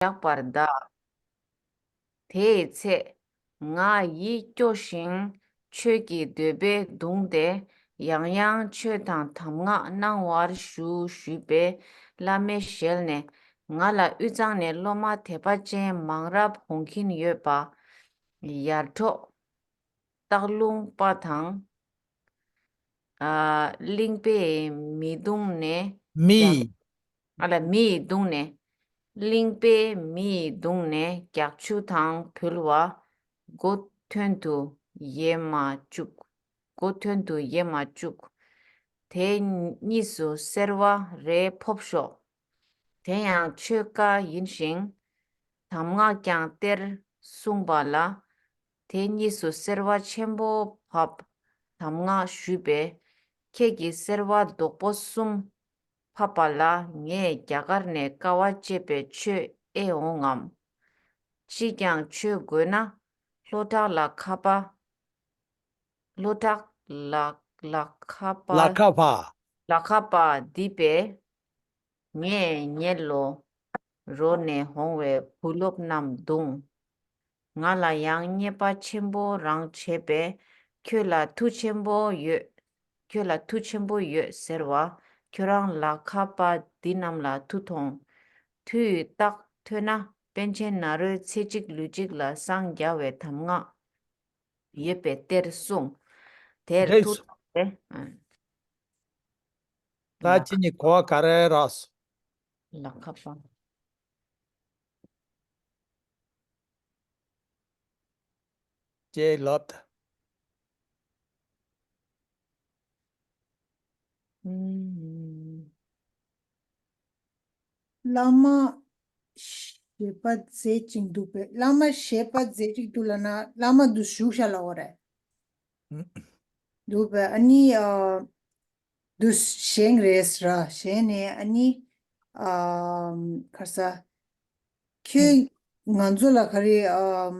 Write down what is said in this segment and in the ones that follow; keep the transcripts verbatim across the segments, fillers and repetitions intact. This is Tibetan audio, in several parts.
བཞག་པར་གདའ། དེའི་ཚེ། ང་ཡིད་སྐྱོ་ཞིང་ཆོས་ཀྱི་འདོད་པས་གདུངས་ཏེ། ཡང་ཡང་ཆོས་དང་གདམས་ངག་གནང་བར་ཞུ་ཞུས་པས། བླ་མའི་ཞལ་ནས། ང་ལ་དབུས་གཙང་ནས་སློབ་མ་དད་པ་ཅན་མང་རབ་འོང་གིན་ཡོད་པ། ཡར་འབྲོག་སྟག་ལུང་པ་དང་། ཨ། གླིང་པས་མི་གདུང་ནས། མི། རྒྱ། ཨ་ལ་མི་ཡིས་གདུང་ནས། གླིང་པས་མི་ཡིས་གདུང་ནས་རྒྱག་ཆུ་དང་བུལ་བ། མགོ་ཐོན་དུ་ཡལ་མ་བཅུག་མགོ་ཐོན་དུ་ཡལ་མ་བཅུག་དེ་གཉིས་སུ་སེར་བ་རེ་ཕོབ་ཤོག་དེ་ཡང་ཆོས་བཀའ་ཡིན་ཞིང་། གདམས་ངག་ཀྱང་སྟེར་གསུངས་པ་ལ། དེ་གཉིས་སུ་སེར་བ་ཆེན་པོ་བབས། གདམས་ངག་ཞུས་པས། ཁྱེད་ཀྱིས་སེར་བ་རྡོག་པོ་གསུམ་ཕབ་པ་ལ། ངས་རྒྱ་གར་ནས་དཀའ་བ་སྤྱད་པའི་ཆོས་ཨེ་འོང་ངམ། ཅིས་ཀྱང་ཆོས་དགོས་ན། ལྷོ་བྲག་ལ་ཁ་པ། ལྷོ་བྲག་ལ་ལ་ཁ་པ། ལ་ཁ་པ། ལ་ཁ་པ་འདི་པས། ངས་ཉལ་ལོ། རོ་ནས་འོང་བའི་བུ་སློབ་རྣམས་གདུང་། ང་ལ་ཡང་མཉེས་པ་ཆེན་པོ་རང་བྱས་པས། ཁྱོད་ལ་མཐུ་ཆེན་པོ་ཡོད། ཁྱོད་ལ་མཐུ་ཆེན་པོ་ཡོད་ཟེར་བ། ཁྱོད་རང་ལ་ཁ་པ་འདི་རྣམས་ལ་མཐུ་ཐོང་། མཐུ་ཡི་རྟགས་ཐོན་ན། པཎ་ཆེན་ནཱ་རོས་ཚེ་གཅིག་ལུས་གཅིག་ལ་སངས་རྒྱ་བའི་གདམས་ངག་ཡོད་པའི་གཏེར་གསུངས། དེར་རེད། ཐུགས་དང་། ད་ཁྱེད་གཉིས་གོ་བ་ག་རེ་རག་སོང་། ལ་ཁ་པ། ཅེས་ལབ་ད། ཨུམ། བླ་མ་ཞེས་པ་མཛད་ཅིང་འདུག་པས། བླ་མ་ཞེས་པ་མཛད་ཅིག་འདུག་ལབ་ན་བླ་མ་འདུ་བཞུགས་ཤག་ལབ་པ་རེད། འདུག་པས། ཨ་ནི་ཨ། འདུ་བཞེངས་རེད་ཟེར། བཞེངས་ནས་ཨ་ནི་ཨ། ག་རེ་ཟ། ཁྱོད་ང་ཚོ་ལ་ག་རེ་ཨ།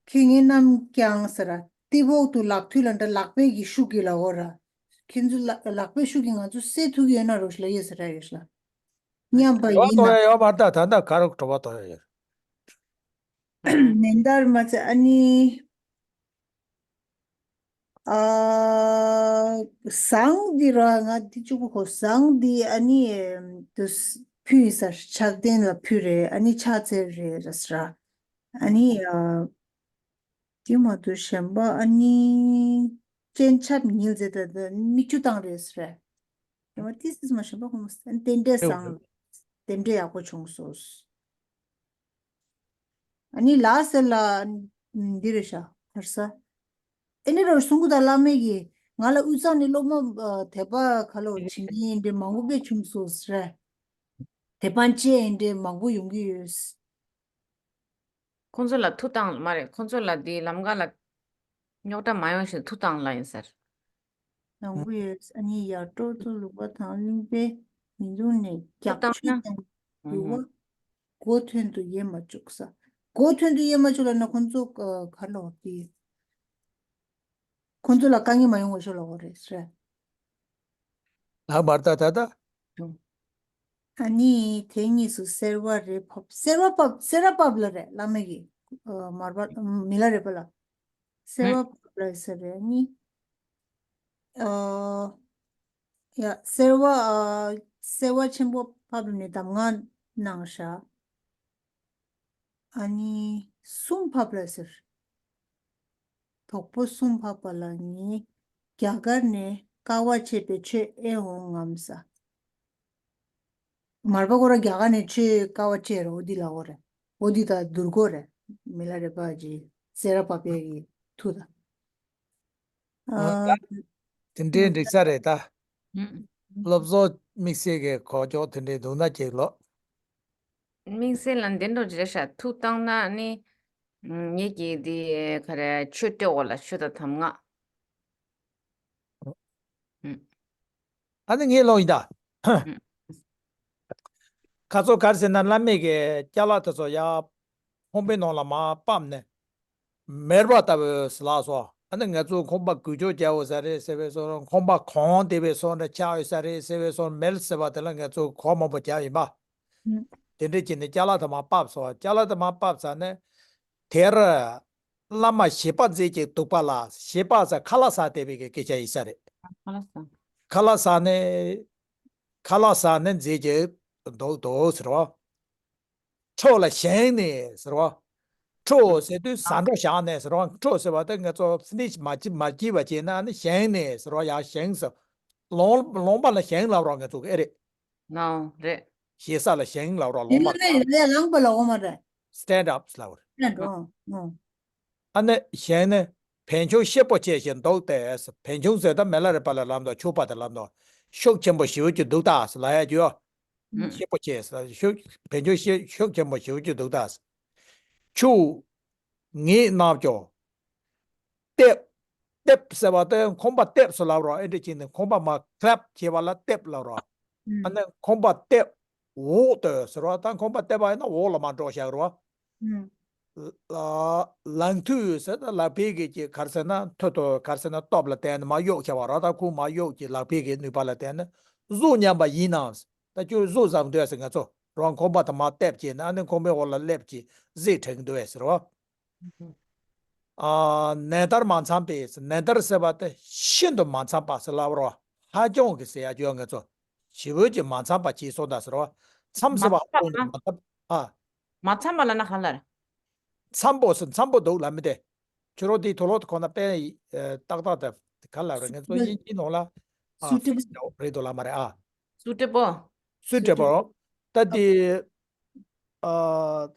ཁྱོད་ངའི་རྣམས་ཀྱང་ཟེར། ཏི་བོག་ཏུ་ལག་མཐུད་ལ་འདྲ་ལག་པའི་གི་ཤུགས་ཀྱིས་ལབ་པ་རེད། ཁྱེད་ཚོ་ལ་ལག་པའི་ཤུགས་ཀྱིས་ང་ཚོ་བསད་ཐུབ་ཀྱི་ཡོད་ན་རོ་ཞིག་ལབ་ཡོད་ཟེར་ར་ཡོད་ལ། མཉམ་པ་གྲྭ་པ་ཡིན་ན། གཏོང་ཡ་ཡོད་མ་རེད། ད་ད་ལྟ་ག་རེ་གྲྭ་པ་གཏོང་ཡ་ཡོད། མེ་མདའ་མ་ཚད་ཨ་ནི། ཨ། ཟངས་འདི་ར། ང་འདི་གཅིག་པུ་གོ། ཟངས་འདི་ཨ་ནི་དུ་ཕུལ་ཡིན་ཟེར། ཕྱག་རྟེན་ལ་ཕུལ་རེད། ཨ་ནི་ཕྱག་འཚལ་རེད་ཟེར། ཨ་ནི་ཨ། དེ་མ་གཏོགས་གཞན་པ་ཨ་ནི་སྤྱན་ཆབ་ཉིལ་མཛད་དེ་མིག་ཆུ་བཏང་རེད་ཟེར། ཡང་མ་ཏིས་ཏིས་མ་གཞན་པ་ཁོང་རྟེན་འབྲེལ་བཟང་། རྟེན་འབྲེལ་ཡག་པོ་བྱུང་སོང་། ཨ་ནི་ལ་ཟེར་ལ་འདི་རེད་ཤག་ག་རེ་ཟ། ཨེ་ནི་རོ་གསུང་གི་ད། བླ་མས་ཀྱིས་ང་ལ་དབུས་གཙང་ནས་སློབ་མ་ཨ། དད་པ་ག་ལོ་བྱེད་མཁན་འདྲ་མང་པོ་དཔེ་བྱུང་སོང་ཟེར། དད་པ་ཅན་འདྲ་མང་པོ་ཡོང་གི་ཡོད། ཁོང་ཚོ་ལ་མཐུ་བཏང་མ་རེད། ཁོང་ཚོ་ལ་འདི་ལམ་ཁ་ལ་རྙོག་དྲ་མ་ཡོང་ཞིག་མཐུ་བཏང་ལ་ཡིན་ཟེར། ནང་པོ་ཡོད། ཨ་ནི་ཡར་འབྲོག་ཏུ་ལུག་པ་དང་གླིང་པས་མི་འདུག་ནས། རྒྱག་ཆུ་དང་ཡུ་བ། མགོ་ཐོན་དུ་ཡལ་མ་བཅུག་ས། མགོ་ཐོན་དུ་ཡལ་མ་བཅུག་ལབ་ན་ཁོང་ཚོ་ག་ལོ་དེ། ཁོང་ཚོ་ལ་དཀའ་ངལ་མ་ཡོང་བ་ཤོག་ལབ་པ་རེད་ཟེར། ལགས་མར་ད་ད་ད། ཨ་ནི་དེ་གཉིས་སུ་སེར་བ་རེ་ཕབ། སེར་བ་ཕབ། སེར་བ་ཕབ་ལ་རེད། བླ་མ་གིས་ཨ། མར་པ་མི་ལ་རས་པ་ལ་སེར་བ་ཕབ་ལ་ཟེར་རེད། ཨ་ནི་ཨ། ཡ་སེར་བ་ཨ། སེར་བ་ཆེན་པོ་ཕབ་ནས་གདམས་ངག་གནང་ཤག་ཨ་ནི་གསུམ་ཕབ་ལ་ཟེར། དོག་པོ་གསུམ་ཕབ་པ་ལ་ངས་རྒྱ་གར་ནས་དཀའ་བ་སྤྱད་པའི་ཆོས་ཨེ་འོང་ངམ་ས། མར་པ་ཁོ་ར་རྒྱ་གར་ནས་ཆོས་དཀའ་བ་སྤྱད་རེད། འོ་འདི་ལ་འོ་རེད། འོ་འདི་ད་བསྡུར་དགོས་རེད། མི་ལ་རས་པ་གི་སེར་བ་ཕབ་པའི་གི་མཐུ་ད། ཨ། དེ་འདྲའི་འགྲིག་ས་རེད་ད། ཨུམ། སློབ་གསོ་དམིགས་བསལ་གྱི་གོ་ཆོག་དེ་འདྲའི་འདུག་ན་ཅིག་ལོ། དམིགས་བསལ་ལ་འདི་འདྲ་རེད་ཤག་མཐུ་བཏང་ན་ནི། ངེད་ཀྱིས་འདི་ག་རེ་ཆོས་སྤྲད་འོ་ལ་ཆོས་དང་གདམས་ངག་ཨུམ། ཨ་ནི་ངའི་ལོག་ཡིན་ད། ཨུམ། ཁ་ཚོ་གར་ཟེར་ན་བླ་མས་ཀྱི་ཅ་ལག་དེ་ཚོ་ཡར་ཁང་པའི་ནང་ལ་མར་ཕབ་ནས། མེར་པ་ལྟ་བུ་ལགས་སོ། ཨ་ནི་ང་ཚོ་ཁང་པ་གུ་ཅོ་རྒྱག་འོས་ས་རེད་ཟེར་བའི་སོ། ཁང་པ་གང་བདེ་བའི་སོ་འདྲ་ཆགས་འོས་ས་རེད་ཟེར་བའི་སོ། མེལ་ཟེར་བ་དེ་ལ་ང་ཚོ་གོ་མང་པོ་རྒྱག་ཡིན་པ། ཨུམ། དེ་འདྲ་བྱས་ནས་ཅ་ལག་དུ་མ་ཕབ་སོང་། ཅ་ལག་དུ་མ་ཕབ་ཚར་ནས་དེར་བླ་མ་བཞི་པ་མཛད་ཅིག་འདུག་པ་ལ། བཞི་པ་ཟེར་ཁ་ལག་ཟ་བསྡད་པའི་གི་སྐད་ཆ་ཡིན་ས་རེད། ཁ་ལག་ཟ། ཁ་ལག་ཟ་ནས་ཁ་ལག་ཟ་ནས་མཛད་ཅིག་འདུག་འདུག་ཟེར་བ། ཁྲོ་ལ་བཞེངས་ནས་ཟེར་བ། ཁྲོ་ཟེར་དུས་ཟ་འཕྲོ་བཞག་ནས་ཟེར་བ། ཁྲོ་ཟེར་བ་དེ་ང་ཚོ་ཕི་ནིཤ་མ་བྱེད་མ་བྱེད་པ་བྱས་ན་ནི་བཞེངས་ནས་ཟེར་བ། ཡང་བཞེངས་ཟེར། ལོང་ལོང་པ་ལ་བཞེངས་ལབ་རོགས་ང་ཚོ་གི་ཨེ་རེད། ནའོ་རེད། ཞེ་ས་ལ་བཞེངས་ལབ་རོགས། ལོང་པ་ལ། ལ་ལངས་པ་ལ་འོ་མ་རེད། Stand up ལབ་རེད། Stand up ཨོ། ཨ་ནི་བཞེངས་ནས་བན་ཆུང་གཤེད་པོ་ཆེ་ཞིག་འདུག་སྟེ། བན་ཆུང་ཟེར་ད་མི་ལ་རས་པ་ལ་ལབ་དོ། ཕྱུག་པ་དེ་ལབ་དོ། ཤུགས་ཆེན་པོ་ཞེ་པོ་ཅིག་འདུག་ད་ཟེར་ལབ་ཡ་ཅིག་ཡོད། ཨུ། གཤེད་པོ་ཆེ་ཟེར། ཤུགས་བན་ཆུང་གཤེད་ཤུགས་ཆེན་པོ་ཞེ་པོ་ཅིག་འདུག་ད་ཟེར། ཁྱོད་ངེད་རྣམས་ཀྱང་ལྟེབ། ལྟེབ་ཟེར་བ་དེ་ཁང་པ་ལྟེབ་ཟེར་ལབ་རོགས། ཨེ་འདྲ་བྱས་ནས་ཁང་པ་མར་ཁེབ་བྱས་པ་ལ་ལྟེབ་ལབ་རོགས། ཨ་ནི་ཁང་པ་ལྟེབ་འོག་ཏུ་ཟེར་བ། ད་ཁང་པ་ལྟེབ་པ་ཡིན་ན་འོག་ལ་མར་འགྲོ་བཞག་རོགས། ལ་ལག་མཐུད་ཟེར་ད་ལག་པས་གི་ཅིག་ག་རེ་ཟེར་ན་མཐུད་དོ། ག་རེ་ཟེར་ན་སྟོབས་ལ་བརྟེན་ནས་མར་གཡུག་བྱས་པ་རོགས། ད་ཁོ་མར་གཡུག་ཅིག་ལག་པས་གི་ནུས་པ་ལ་བརྟེན་ནས་གཟུགས་ཉམས་པ་ཡིན་ནམ། ད་ཁྱོད་གཟུགས་ཟམ་འདུག་ཟེར། ང་ཚོ་རང་ཁང་པ་དེ་མར་ལྟེབ་བྱས་ནས་ཨ་ནི་ཁང་པའི་འོག་ལ་སླེབས་ཀྱི་གཟིགས་དྲན་འདུག་ཟེར་བ། ཨ། ནན་ཏར་མ་འཚམས་པས། ནན་ཏར་ཟེར་བ་དེ་ཤིན་ཏུ་མ་འཚམས་པ་ཟེར་ལབ་རོགས། ཧ་ཅང་གི་ཟེར་ཡ་ཅིག་ཡོད། ང་ཚོ་ཞེ་པོ་ཅིག་མ་འཚམས་པ་བྱས་སོང་ད་ཟེར་བ། འཚམས་ཟེར་བ་མ་འཚམས་པ་ལབ་ན་ག་ལ་རེད། འཚམས་པོ་ཟེར། འཚམས་པོ་འདུག་ལབ་མི་དེ། ཁྱོད་རང་དེའི་དུག་ལོག་ཁོ་ན་དཔེ་ཏག་ཏག་དེ་ག་ལ་རེད། ང་ཚོ་དབྱིན་ཇིའི་ནང་ལ་ཨ་སུ་ཊེ་བལ་རེད་འདུག་ལབ་མ་རེད་ཨ། སུ་ཊེ་བལ། སུ་ཊེ་བལ། ད་དེ་ཨ་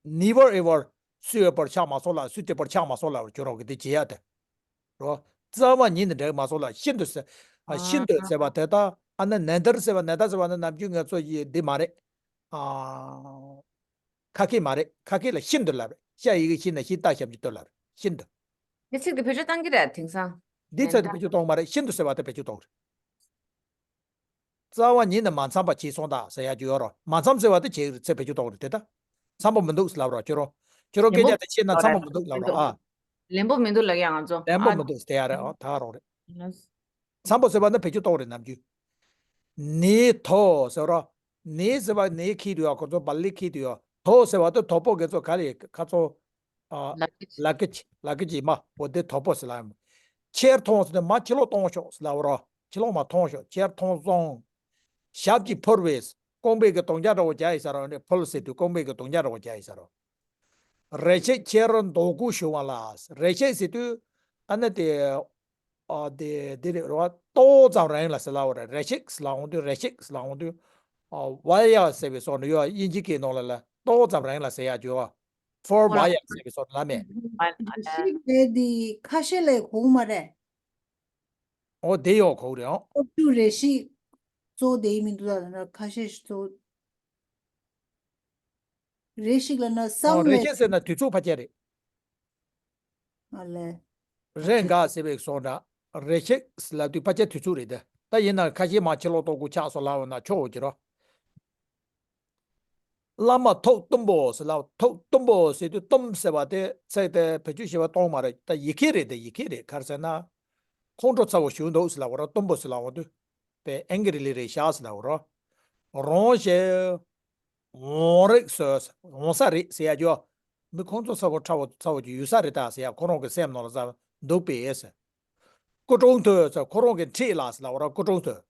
ནེ་བར་ཨེ་བར་སུའི་ཨེ་བར་ཆགས་མ་སོང་ལ། སུ་ཊེ་བལ་ཆགས་མ་སོང་ལ། ཁྱོད་རང་གི་དེ་བྱེད་ཡ་དེ་རོ། རྩ་བ་ཉིད་ནས་འགྲིག་མ་སོང་ལ། ཤིན་ཏུ་ཟེར། ཨ། ཤིན་ཏུ་ཟེར་བ་དེ་ད་ཨ་ན་ནན་ཏར་ཟེར་བ། ནན་ཏར་ཟེར་བ་ནི་ནམ་རྒྱུན་ང་ཚོ་ཡི་འདི་མ་རེད། ཨ། ཁ་སྐད་མ་རེད། ཁ་སྐད་ལ་ཤིན་ཏུ་ལབ་རེད། ཤ་ཡི་གེ་ཤི་ན་ཤི། ཏ་ཞབས་ཀྱུ་ཏུ་ལབ་རེད། ཤིན་ཏུ། འདི་ཚིག་འདི་བེད་སྤྱོད་བཏང་གི་རེད་དེང་སང་། འདི་ཚིག་འདི་བེད་སྤྱོད་གཏོང་མ་རེད། ཤིན་ཏུ་ཟེར་བ་དེ་བེད་སྤྱོད་གཏོང་རེད། རྩ་བ་ཉིད་ནས་མ་འཚམས་པ་བྱས་སོང་ད་ཟེར་ཡ་ཅིག་ཡོད་རོ། མ་འཚམས་ཟེར་བ་དེ་བྱས་ཚེ་བེད་སྤྱོད་གཏོང་རེད་དེ། ད་འཚམས་པོ་མི་འདུག་ལབ་རོ། ཁྱོད་རོ། ཁྱོད་རོ་སྐད་ཆ་དེ་བཤད་ན་འཚམས་པོ་མི་འདུག་ལབ་རོ། ཨ། ལན་པོ་མི་འདུག་ལབ་ཡ་ང་ཚོ། ལན་པོ་ཨ་མི་འདུག་དེ་ཡ་རེད། ཨ། ད་རོགས་རེད། འཚམས་པོ་ཟེར་བ་ནི་བེད་སྤྱོད་གཏོང་རེད་ནམ་རྒྱུན། ནི་དོ་ཟེར་རོ། ནི་ཟེར་བ་ནི་ཁྱེར་དུ་ཡོད། ཁོ་ཚོ་བ་ལི་ཁྱེར་དུ་ཡོད། དོ་ཟེར་བ་དེ་དོ་པོ་གི་ཚོ་ག་རེ་ཁ་ཚོ། ཨ། ལ་ཀི་ཅི། ལ་ཀི་ཅི་མ་འོ་དེ་དོ་པོ་ཟེར་ལ་ཡོད། ཁྱེར་ཐོང་ཟེར་ནས་མར་ཕྱི་ལོགས་གཏོང་ཤོག་ཟེར་ལབ་རོ། ཕྱི་ལོགས་མར་ཐོང་ཤོག་ཁྱེར་ཐོང་སོང་། ཞབས་ཀྱིས་ཕུལ་བས། རྐང་པའི་གི་དོང་རྒྱ་འདྲ་བོ་རྒྱག་ཡིན་ས་རོ། ནི་ཕུལ་ཟེར་དུས་རྐང་པའི་གི་དོང་རྒྱ་འདྲ་བོ་རྒྱག་ཡིན་ས་རོ། རེ་ཞིག་ཁྱེད་རང་འདོད་དགུ་ཞུ་བ་ལ། རེ་ཞིག་ཟེར་དུས་ཨ་ནི་དེ། ཨ་དེ་དེ་རེད་རོ། ཏོག་ཙམ་རིང་ལ་ཟེར་ལབ་རེད། རེ་ཞིག་ཟེར་ལབ་འོང་དུས། རེ་ཞིག་ཟེར་ལབ་འོང་དུས། ཨ་བ་ཡ་ཟེར་བའི་སོགས་ནི་ཡོད། དབྱིན་ཇི་སྐད་ནང་ལ་ལ་ཏོག་ཙམ་རིང་ལ་ཟེར་ཡ་ཅིག་ཡོད། ཧྥོར་བ་ཡ་ཟེར་བའི་སོགས་ལ་མེད། རེ་ཞིག་དེ་དེ་ཁ་ཤས་ལ་གོ་མ་རེད། འོ་དེ་ཡོད་གོ་རེད། ཨོ། ཨོ་ཅུ་རེ་ཞིག་གཙོ་བོ་དེ་ཡིན་མི་འདུག་ད་ཁ་ཤས་ཤིག་གཙོ་བོ། རེ་ཞིག་ལ་ན་ཨོ་བསམ་རེ་ལས། ཞིག་ཟེར་ན་དུས་ཚོད་ཕལ་ཆེར་རེད། ཨ་ལས། རེ་འགའ་ཟེར་བའི་སོགས་འདྲ། རེ་ཞིག་ལབ་དུས་ཕལ་ཆེར་དུས་ཚོད་རེད་དེ། ད་ཡིན་ན་ཁ་ཤས་མར་ཕྱི་ལོགས་གཏོང་དགོས་ཆགས་སོང་ལབ་ན་ཆོག་འོ་གི་རོ། བླ་མ་ཐུགས་གཏུམ་པོ་ཟེར་ལབ། ཐུགས་གཏུམ་པོ་ཟེར་དུས་གཏུམ་ཟེར་བ་དེ་ཚིག་དེ་བེད་སྤྱོད་བྱེད་པ་གཏོང་མ་རེད། ད་ཡི་གེ་རེད་དེ། ཡི་གེ་རེད། ག་རེ་ཟེར་ན། ཁོང་ཁྲོ་ཚ་བོ་ཞིག་འདུག་ཟེར་ལབ་རོ། གཏུམ་པོ་ཟེར་ལབ་འོང་དུས། པའི་ཨེང་གི་རི་ལི་རེད་ཤག་ཟེར་ལབ་རོ། རང་ཞེས། འོང་རིགས་སོ། འོང་ས་རེད་ཟེར་ཡ་ཅོ། མི་ཁོང་ཁྲོ་ཚ་བོ་ཚ་བོ་ཚ་བོ་ཅིག་ཡོད་ས་རེད་ད་ཟེར་ཡ་ཁོ་རང་གི་སེམས་ནང་ལ་ཟ་འདུག་པས་ཟེར། སྐུ་གྲོངས་ཐོས་ཟེར། ཁོ་རང་གི་འཁྲིས་ལ་ཟེར་ལབ་རོ། སྐུ་གྲོངས་ཐོས།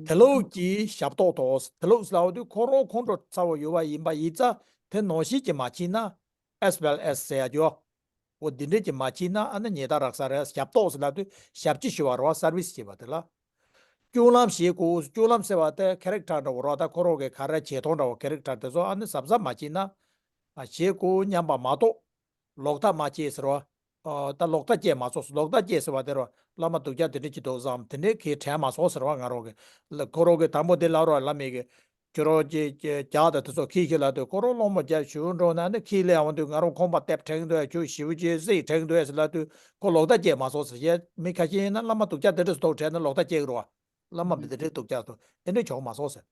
དེ་ལུགས་ཀྱི་ཞབས་ཏོག་དོ། དེ་ལུགས་ཟེར་ལབ་དུས་ཁོ་རང་ཁོང་ཁྲོ་ཚ་བོ་ཡོད་པ་ཡིན་པ་ཡིན་ཙང་དེ་ནང་བཞིན་གྱི་མ་བྱས་ན། ཨེས་ཝེལ་ཨེས་ཟེར་ཡ་ཅོ། འོ་འདི་འདྲས་ཀྱི་མ་བྱས་ན་ཨ་ནི་ཉེས་དག་རག་ས་རེད། ཞབས་ཏོག་ཟེར་ལབ་དུས་ཞབས་ཕྱི་ཞུ་བ་རེད་བ། སར་བིས་བྱེད་པ་དེ་ལ། སྐྱོང་ལམ་བྱེད་དགོས། སྐྱོང་ལམ་ཟེར་བ་དེ་ཁེ་རེག་ཊར་འདྲ་བོ་རེད་བ། ད་ཁོ་རང་གི་ག་རེ་བྱེད་སྟངས་འདྲ་བོ། ཁེ་རེག་ཊར་དེ་ཚོ་ཨ་ནི་གཟབ་གཟབ་མ་བྱས་ན། ཨ་བྱེད་དགོས་སྙམ་པ་མ་གཏོགས། ལོག་ལྟ་མ་སྐྱེས་ཟེར་བ། ཨ་ད་ལོག་ལྟ་སྐྱེས་མ་སོང་། ལོག་ལྟ་སྐྱེས་ཟེར་བ་དེ་རེད་བ། བླ་མ་སྡུག་ཅག་དེ་འདྲས་ཀྱི་འདུག་བསམ་དེ་འདྲས་ཀྱི་དྲན་མ་སོང་ཟེར་བ། ང་རང་གི་ཁོ་རང་གི་དང་པོ་དེ་ལབ་རོགས། བླ་མས་གི། ཁྱོད་རང་གི་ཀྱི་ཇག་དང་དེ་ཚོ་ཁྱེར་ཤོག་ལབ་དུས་ཁོ་རང་སློང་མོ་རྒྱབ་ཞུ་འགྲོ་ན་ནི་ཁྱེར་སླེབས་འོང་དུས་ང་རང་ཁང་པ་ལྟེབ་དྲན་འདུག་ཁྱོད་ཞེ་པོ་ཅིག་གཟིགས་དྲན་འདུག་ཟེར་ལབ་དུས་ཁོ་ལོག་ལྟ་སྐྱེས་མ་སོང་ཟེར་བཤད། མི་ཁ་ཤས་ཡིན་ན་བླ་མ་སྡུག་ཅག་དེ་འདྲ་སྡུག་དྲན་ན་ལོག་ལྟ་སྐྱེ་གི་རེད་བ། བླ་མ་མི་དེ་འདྲའི་སྡུག་ཅག་སོ་དེ་འདྲ་བྱུང་མ་སོང་ཟེར།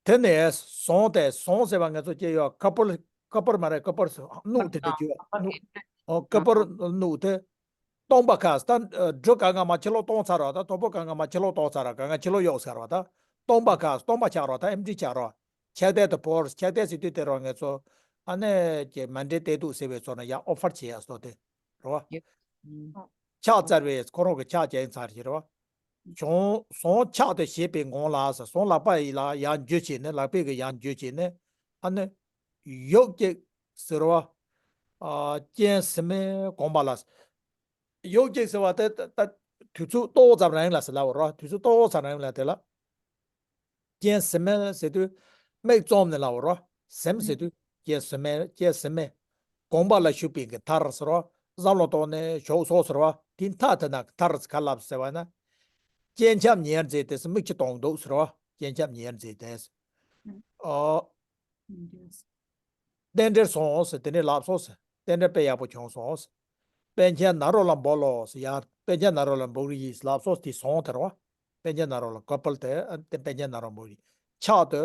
དེ་ནས་ཟོང་དེ་ཟོང་ཟེར་བ་ང་ཚོ་སྐྱེ་ཡོད། ཁ་པར་ཁ་པར་མ་རེད། ཁ་པར་སྣུག་དེ་འདྲ་སྐྱེ་ཡོད། སྣུག་ཨོ་ཁ་པར་སྣུག་དེ། སྟོང་པ་ཁ་ད་འབྲུ་གང་ག་མ་ཕྱི་ལོགས་གཏོང་ཚར་བ། ད་དོ་པོ་གང་ག་མ་ཕྱི་ལོགས་གཏོང་ཚར་བ། གང་ག་ཕྱི་ལོགས་གཡུགས་ཚར་བ། ད་ སྟོང་པ་ཁ་སྟོང་པ་ཆགས་རོགས། ད་ཨེམ་ཊི་ཆགས་རོགས། ཆགས་བསྡད་དུ་བོར། ཆགས་བསྡད་ཟེར་དུས་དེ་རོགས་ངེད་ཚོ་ཨ་ནི་ཀྱི་མ་འདྲེས་བལྟས་འདུག་ཟེར་བའི་ཚོ་ན་ཡ་ཨོ་ཕར་བྱེད་ཡ་སོ་དེ་རོགས། ཕྱག་བཙལ་བའི་ཁོ་རང་གི་ཕྱག་བྱས་ཚར་ཞེས་རོགས། བྱུང་སོང་ཕྱག་དེ་བཞེས་པའི་ངང་ལ་ཟེར། སོང་ལག་པ་ཡི་ལ་ཡར་འཇུ་བྱས་ནས། ལག་པས་ཀྱི་ཡར་འཇུ་བྱས་ནས། ཨ་ནི་ཡོག་གཅིག་ཟེར་བ། ཨ་སྤྱན་གཟིམ་མལ་གོམས་པ་ལ། ཡོག་གཅིག་ཟེར་བ་དེ་ད་ད་དུས་ཚོད་ཏོག་ཙམ་རིང་ལ་ཟེར་ལབ་རོགས། དུས་ཚོད་ཏོག་ཙམ་རིང་ལ་དེ་ལ། སྤྱན་གཟིམ་མལ་ཟེར་དུས་མིག་བཙུམ་ནས་ལབ་རོགས། གཟིམ་ཟེར་དུས་སྤྱན་གཟིམ་མལ། སྤྱན་གཟིམ་མལ། གོམས་པ་ལ་བཞུགས་པའི་གི་མཐར་ཟེར་བ། བསམ་བློ་གཏོང་ནས་བཞུགས་སོ་ཟེར་བ། དེ་མཐའ་དེ་ན་མཐར་ག་ལབ་ཟེར་བ་ན། སྤྱན་ཆབ་ཉེར་མཛེས་ཏེ་མིག་ཆུ་གཏོང་འདུག་ཟེར་བ། སྤྱན་ཆབ་ཉེར་མཛེས་ཏེ། ཨོ། རྟེན་འབྲེལ་སོང་ཟེར། དེ་ནས་ལབ་སོང་ཟེར། རྟེན་འབྲེལ་དཔེ་ཡག་པོ་བྱུང་སོང་ཟེར། པཎ་ཆེན་ནཱ་རོ་ལ་འབུལ་ལོ་ཟེར། ཡར་པཎ་ཆེན་ནཱ་རོ་ལ་འབུལ་གྱི་ཡིན་ལབ་སོང་། དེ་སོང་དེ་རོ། པཎ་ཆེན་ནཱ་རོ་ལ་ཀོ་པལ་དེ་ཨ་དེ་པཎ་ཆེན་ནཱ་རོ་འབུལ་གྱི་ཕྱག་ཏུ་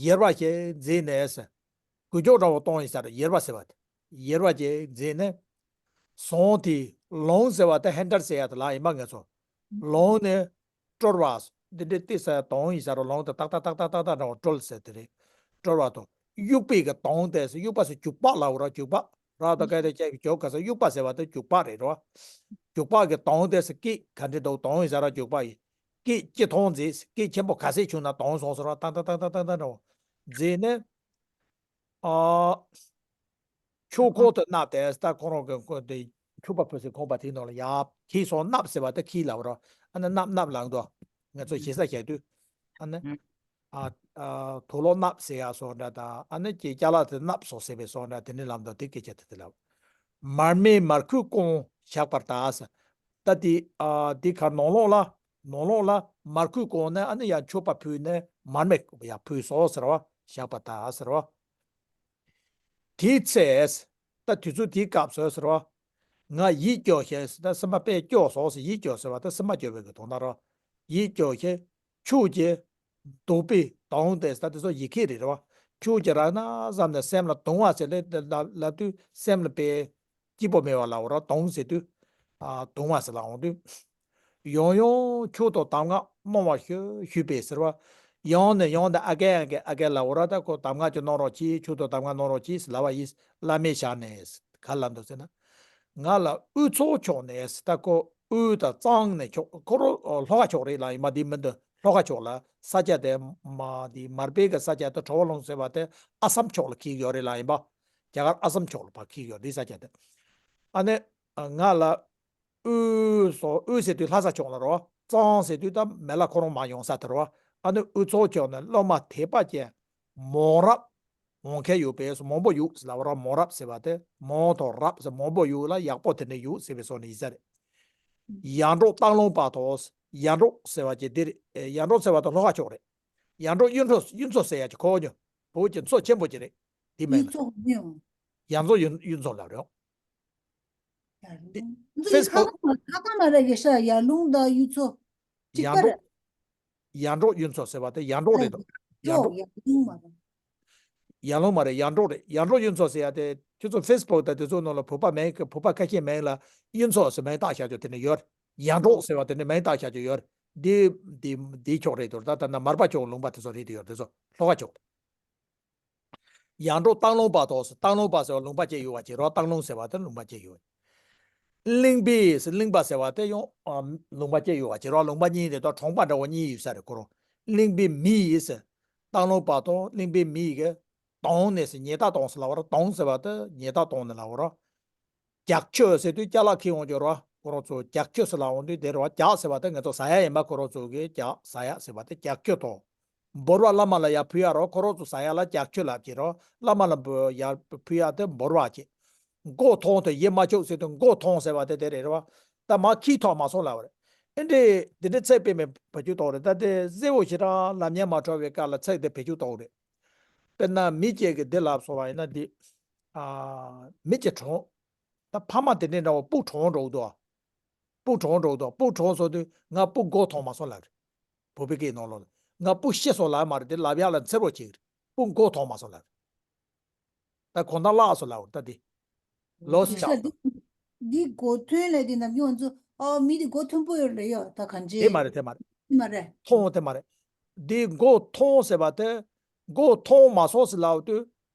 ཡེར་པ་ཞིག་མཛད་ནས་ཟེར། འགུལ་སྐྱོད་འདྲ་བོ་གཏོང་ཡིན་ས་རེད། ཡེར་པ་ཟེར་བ་དེ། ཡེར་པ་ཞིག་མཛད་ནས། ཟོང་དེ་ལོང་ཟེར་བ་དེ་ཧེན་ཌལ་ཟེར་ཡ་དེ་ལ་ཡིན་པ་ངེད་ཚོ། ལོང་ནས་དཀྲོལ་བ། འདི་འདྲའི་ཏི་ས་དོང་ཡིན་ས་རོ། ལོང་དེ་ཏག་ཏག་ཏག་ཏག་ཏག་ཏག་འདྲ་བོ་དཀྲོལ་ཟེར་དེ་རེད། དཀྲོལ་བ་དང་། དབྱུག་པའི་གི་དོང་དེ་ཟེར། དབྱུག་པ་ཟེར་རྒྱུག་པ་ལབ་ར། རྒྱུག་པ་ར་ད་ག་དེ་ཅག་གི་རྒྱུག་ག་ས། དབྱུག་པ་ཟེར་བ་དེ་རྒྱུག་པ་རེད་རོ། རྒྱུག་པ་གི་དོང་དེ་ཟེར། སྐད་ག་འདྲ་འདུག་དོང་ཡིན་ས་ར། རྒྱུག་པ་ཡིན། སྐད་ཅི་མཐོང་མཛད། སྐད་ཆེན་པོ་ག་ཚད་བྱུང་ན་དོང་སོང་ཟེར་རོ། ཏག་ཏག་ཏག་ཏག་ཏག་འདྲ་བོ་མཛད་ནས། ཨ། ཆུ་ཁོལ་དུ་བརྣབས་ཏེ་ད་ཁོ་རང་གི་ཁོ་དེ་ཕྱུ་པ་ཕུལ་སའི་ཁང་པ་དེའི་ནང་ལ་ཡར་ཁྱེར་སོང་། བརྣབས་ཟེར་བ་དེ་ཁྱེར་ལབ་རོ། ཨ་ནི་བརྣབས་བརྣབས་ལབ་འདུག་ང་ཚོ་ཞེ་ས་བཤད་དུས། ཨ་ནི། ཨ་ཨ་དུག་ལོག་བརྣབས་ཟེར་ཡ་སོགས་འདྲ་དང་། ཨ་ནི་ཀྱི་ཅ་ལག་དེ་བརྣབས་སོང་ཟེར་བའི་སོགས་འདྲ་དེ་ནི་ལབ་འདུག་དེ་སྐད་ཆ་དེ་དེ་ལབ། མར་མེ་མར་ཁུས་བཀང་བཞག་པར་གདའ་ཟེར། ད་དེ་ཨ་དེ་ཁར་ནང་ལོགས་ལ། ནང་ལོགས་ལ་མར་ཁུས་བཀང་ནས། ཨ་ནི་ཡར་ཕྱུ་པ་ཕུལ་ནས་མར་མེ་ཡར་ཕུལ་སོང་ཟེར་བ། བཞག་པར་གདའ་ཟེར་བ། དེའི་ཚེ། ད་དུས་ཚོད་དེའི་སྐབས་སུ་ཟེར་བ། ང་ཡིད་སྐྱོ་ཞིང་ཟེར། ད་སེམས་པ་དཔེ་སྐྱོ་སོང་ཟེར། ཡིད་སྐྱོ་ཟེར་བ་ད་སེམས་པ་སྐྱོ་བའི་གི་དོན་དག་རོ། ཡིད་སྐྱོ་ཞིང་། ཁྱུག་ཅིག་དུག་པའི་དོང་དེ་ཟེར། ད་དེ་ཚོ་ཡི་གེ་རེད་རོ། ཁྱུག་ཅིག་རག་ན་བསམ་ནས་སེམས་ལ་དུང་བ་ཟེར་ལེ་ལབ་དུས་སེམས་ལ་དཔེ་སྐྱིད་པོ་མེད་པ་ལ་འོ་རོ། དུང་ཟེར་དུས། ཨ་དུང་བ་ཟེར་ལ་འོང་དུས། ཡང་ཡང་ཁྱུག་དང་གདམས་ངག་གནང་བར་ཞུ་ཞུས་པས་ཟེར་བ། ཡང་ནས་ཡང་དུ་ཨ་ཀའི་ཨ་ཀའི་ཨ་ཀའི་ལ་འོ་ར། ད་ཁོ་གདམས་ངག་ཅིག་གནང་རོགས་གྱིས། ཁྱུག་དང་གདམས་ངག་གནང་རོགས་གྱིས་ཟེར་ལབ་པ་ཡིན། བླ་མའི་ཞལ་ནས་ག་ལབ་འདུག་ཟེར་ན། ང་ལ་དབུས་ཚོ་ཕྱོགས་ནས་ཟེར། ད་ཁོ་དབུས་དང་གཙང་ནས་ཕྱོགས། ཁོ་རང་ལྷོ་ཁ་ཕྱོགས་རེད་ལ་ཡིན་པ། འདི་མི་འདི་ལྷོ་ཁ་ཕྱོགས་ལ་ས་ཆ་དེ་མ་འདི་མར་པའི་གི་ས་ཆ་དེ་གྲོ་བོ་ལུང་ཟེར་བ་དེ་ཨ་སམ་ཕྱོགས་ལ་འཁེལ་ཡོད་རེད་ལ་ཡིན་པ། རྒྱ་གར་ཨ་སམ་ཕྱོགས་ལ་ཕར་འཁེལ་ཡོད་འདི་ས་ཆ་དེ། ཨ་ནི་ང་ལ་དབུས་སོ། དབུས་ཟེར་དུས་ལྷ་ས་ཕྱོགས་ལ་རོ། གཙང་ཟེར་དུས་ད་མེ་ལ་ཁོ་རང་མ་ཡོང་ས་དེ་རོ། ཨ་ནི་དབུས་ཚོ་ཕྱོགས་ནས་སློབ་མ་དད་པ་ཅན་མང་རབས་འོང་མཁན་ཡོད་པས། མང་པོ་ཡོད་ཟེར་ལབ་རོ། མང་རབས་ཟེར་བ་དེ་མང་དང་རབས་ཟེར། མང་པོ་ཡོད་ལ་ཡག་པོ་དེ་འདྲ་ཡོད་ཟེར་བའི་སོ་ནས་ཡིན་ས་རེད། ཡར་འབྲོག་སྟག་ལུང་བར་དུ། ཡར་འབྲོག་ཟེར་བ་ཅིག་འདི་རེད། ཡར་འབྲོག་ཟེར་བ་དེ་ལྷོ་ཁ་ཕྱོགས་རེད། ཡར་འབྲོག་གཡུ་མཚོ། གཡུ་མཚོ་ཟེར་ཡ་ཅིག་ཁོ་ཉོ་བོད་ཀྱི་མཚོ་ཆེན་པོ་ཅིག་རེད། དེ་མིང་ལ་གཡུ་མཚོ་ཉོ། ཡར་འབྲོག་གཡུ་གཡུ་མཚོ་ལབ་རེད། ཡར་ལུང་། འདི་ཧྥེ་སི་བུག་ཁ་ཁ་མ་རེད་ཡེ་ཤ། ཡར་ལུང་དང་གཡུ་མཚོ་གཅིག་པ་རེད། ཡར་འབྲོག་གཡུ་མཚོ་ཟེར་བ་དེ་ཡར་འབྲོག་རེད་དོ། ཡར་འབྲོག་ཡར་ལུང་མ་རེད། ཡར་ལུང་མ་རེད། ཡར་འབྲོག་རེད། ཡར་འབྲོག་གཡུ་མཚོ་ཟེར་ཡ་དེ་ཁྱོད་ཚོ་ཧྥེ་སི་བུག་དང་དེ་ཚོ་ནང་ལ་བོད་པ་མིང་གི་བོད་པ་ཁ་ཤས་མིང་ལ་གཡུ་མཚོ་ཟེར་མིང་བཏགས་བཞག་རྒྱུ་དེ་འདྲ་ཡོད་རེད། ཡར་འབྲོག་ཟེར་བ་དེ་འདྲ་མིང་བཏགས་བཞག་རྒྱུ་ཡོད་རེད། འདི་འདི་འདི་ཕྱོགས་རེད་དོ། ད་ད་ན་མར་པ་ཕྱོགས་ལུང་པ་དེ་ཚོ་རེད་དེ་ཡོད་རེད། དེ་ཚོ་ལྷོ་ཁ་ཕྱོགས། ཡར་འབྲོག་སྟག་ལུང་བར་དུ། སྟག་ལུང་བར་ཟེར་བ་ལུང་པ་གཅིག་ཡོད་པ་ཅིག་རོ། སྟག་ལུང་ཟེར་བ་དེ་ལུང་པ་གཅིག་ཡོད། གླིང་པའི་ཟེར། གླིང་པ་ཟེར་བ་དེ་ཡང་ཨ་ལུང་པ་གཅིག་ཡོད་པ་ཅིག་རོ། ལུང་པ་གཉིས་རེད་དོ། གྲོང་པ་འདྲ་བོ་གཉིས་ཡོད་ས་རེད་ཁོ་རང་། གླིང་པའི་མི་ཡིས་ཟེར། སྟག་ལུང་བར་དུ་གླིང་པའི་མི་ཡི་གི་དོང་ནས་ཟེར། ཉལ་ཐ་དོང་ཟེར་ལབ་པ་རོ། དོང་ཟེར་བ་དེ་ཉལ་ཐ་དོང་ནས་ལབ་པ་རོ། ལྕགས་ཀྱུ་ཟེར་དུས་ཅ་ལག་ཁྱེར་འོང་རྒྱུ་རོ། ཁོ་རང་ཚོ་ལྕགས་ཀྱུ་ཟེར་ལབ་འོང་དུས་དེ་རོ། ལྕགས་ཟེར་བ་དེ་ང་ཚོ་ཟ་ཡ་ཡིན་པ། ཁོ་རང་ཚོ་གི་ལྕགས་ཟ་ཡ་ཟེར་བ་དེ་ལྕགས་ཀྱུ་དང་། འབུལ་བ་བླ་མ་ལ་ཡར་ཕུལ་ཡ་རོ། ཁོ་རང་ཚོ་ཟ་ཡ་ལ་ལྕགས་ཀྱུ་ལབ་ཀྱི་རོ། བླ་མ་ལ་འབུལ་ཡར་ཕུལ་ཡ་དེ་འབུལ་བ་བྱེད། མགོ་ཐོང་དེ་ཡེ་མ་ཆོག་ཟེར་དུས་མགོ་ཐོང་ཟེར་བ་དེ་དེ་རེད་རོ། ད་མ་ཁྱི་ཐོག་མ་སོང་ལབ་པ་རེད། ཨེ་འདྲས་དེ་འདྲས་ཚད་དཔེ་མེད་བ་རྒྱུ་དོག་རེད། ད་དེ་གཟེ་བོ་ཞེ་དྲག་ལབ་ཉན་མ་འཕྲོ་བའི་སྐབས་ལ་ཚད་དེ་བེད་སྤྱོད་གཏོང་རེད། དཔེར་ན་མི་གཅིག་གིས་འདི་ལབ་སོང་བ་ཡིན་ན་འདི། ཨ། མི་གཅིག་གྲོངས། ད་ཕ་མ་དེ་འདྲའི་འདྲ་བོ་སྤུ་གྲོངས་འགྲོ་གི་འདུག་སྤུ་གྲོངས་འགྲོ་གི་འདུག་སྤུ་གྲོངས་སོང་དུས་ང་སྤུ་མགོ་ཐོང་མ་སོང་ལབ་རེད། བོད་པའི་སྐད་ནང་ལོགས་ལ་ང་སྤུ་ཤི་སོང་ལབ་མ་རེད། དེ་ལབ་ཡག་ལ་འཚེར་བོ་བྱེད་ཀྱི་རེད། སྤུ་མགོ་ཐོང་མ་སོང་ལབ་རེད། ད་གོང་ཐང་བརླག་སོང་ལབ་རེད། ད་དེ་ལོ་སི་ཆགས་སོང་། འདི་མགོ་ཐོན་ལས་དེ་ནམ་རྒྱུན་ང་ཚོ་ཨ་མི་དེ་མགོ་མཐོན་པོ་ཡོད་རེད་ཡ། ད་གང་ཅི། དེ་མ་རེད། དེ་མ་རེད། མ་རེད། ཐོང་དེ་མ་རེད། འདི་མགོ་ཐོན་ཟེར་བ་དེ། མགོ་ཐོན་མ་སོང་ཟེར་ལབ་དུས་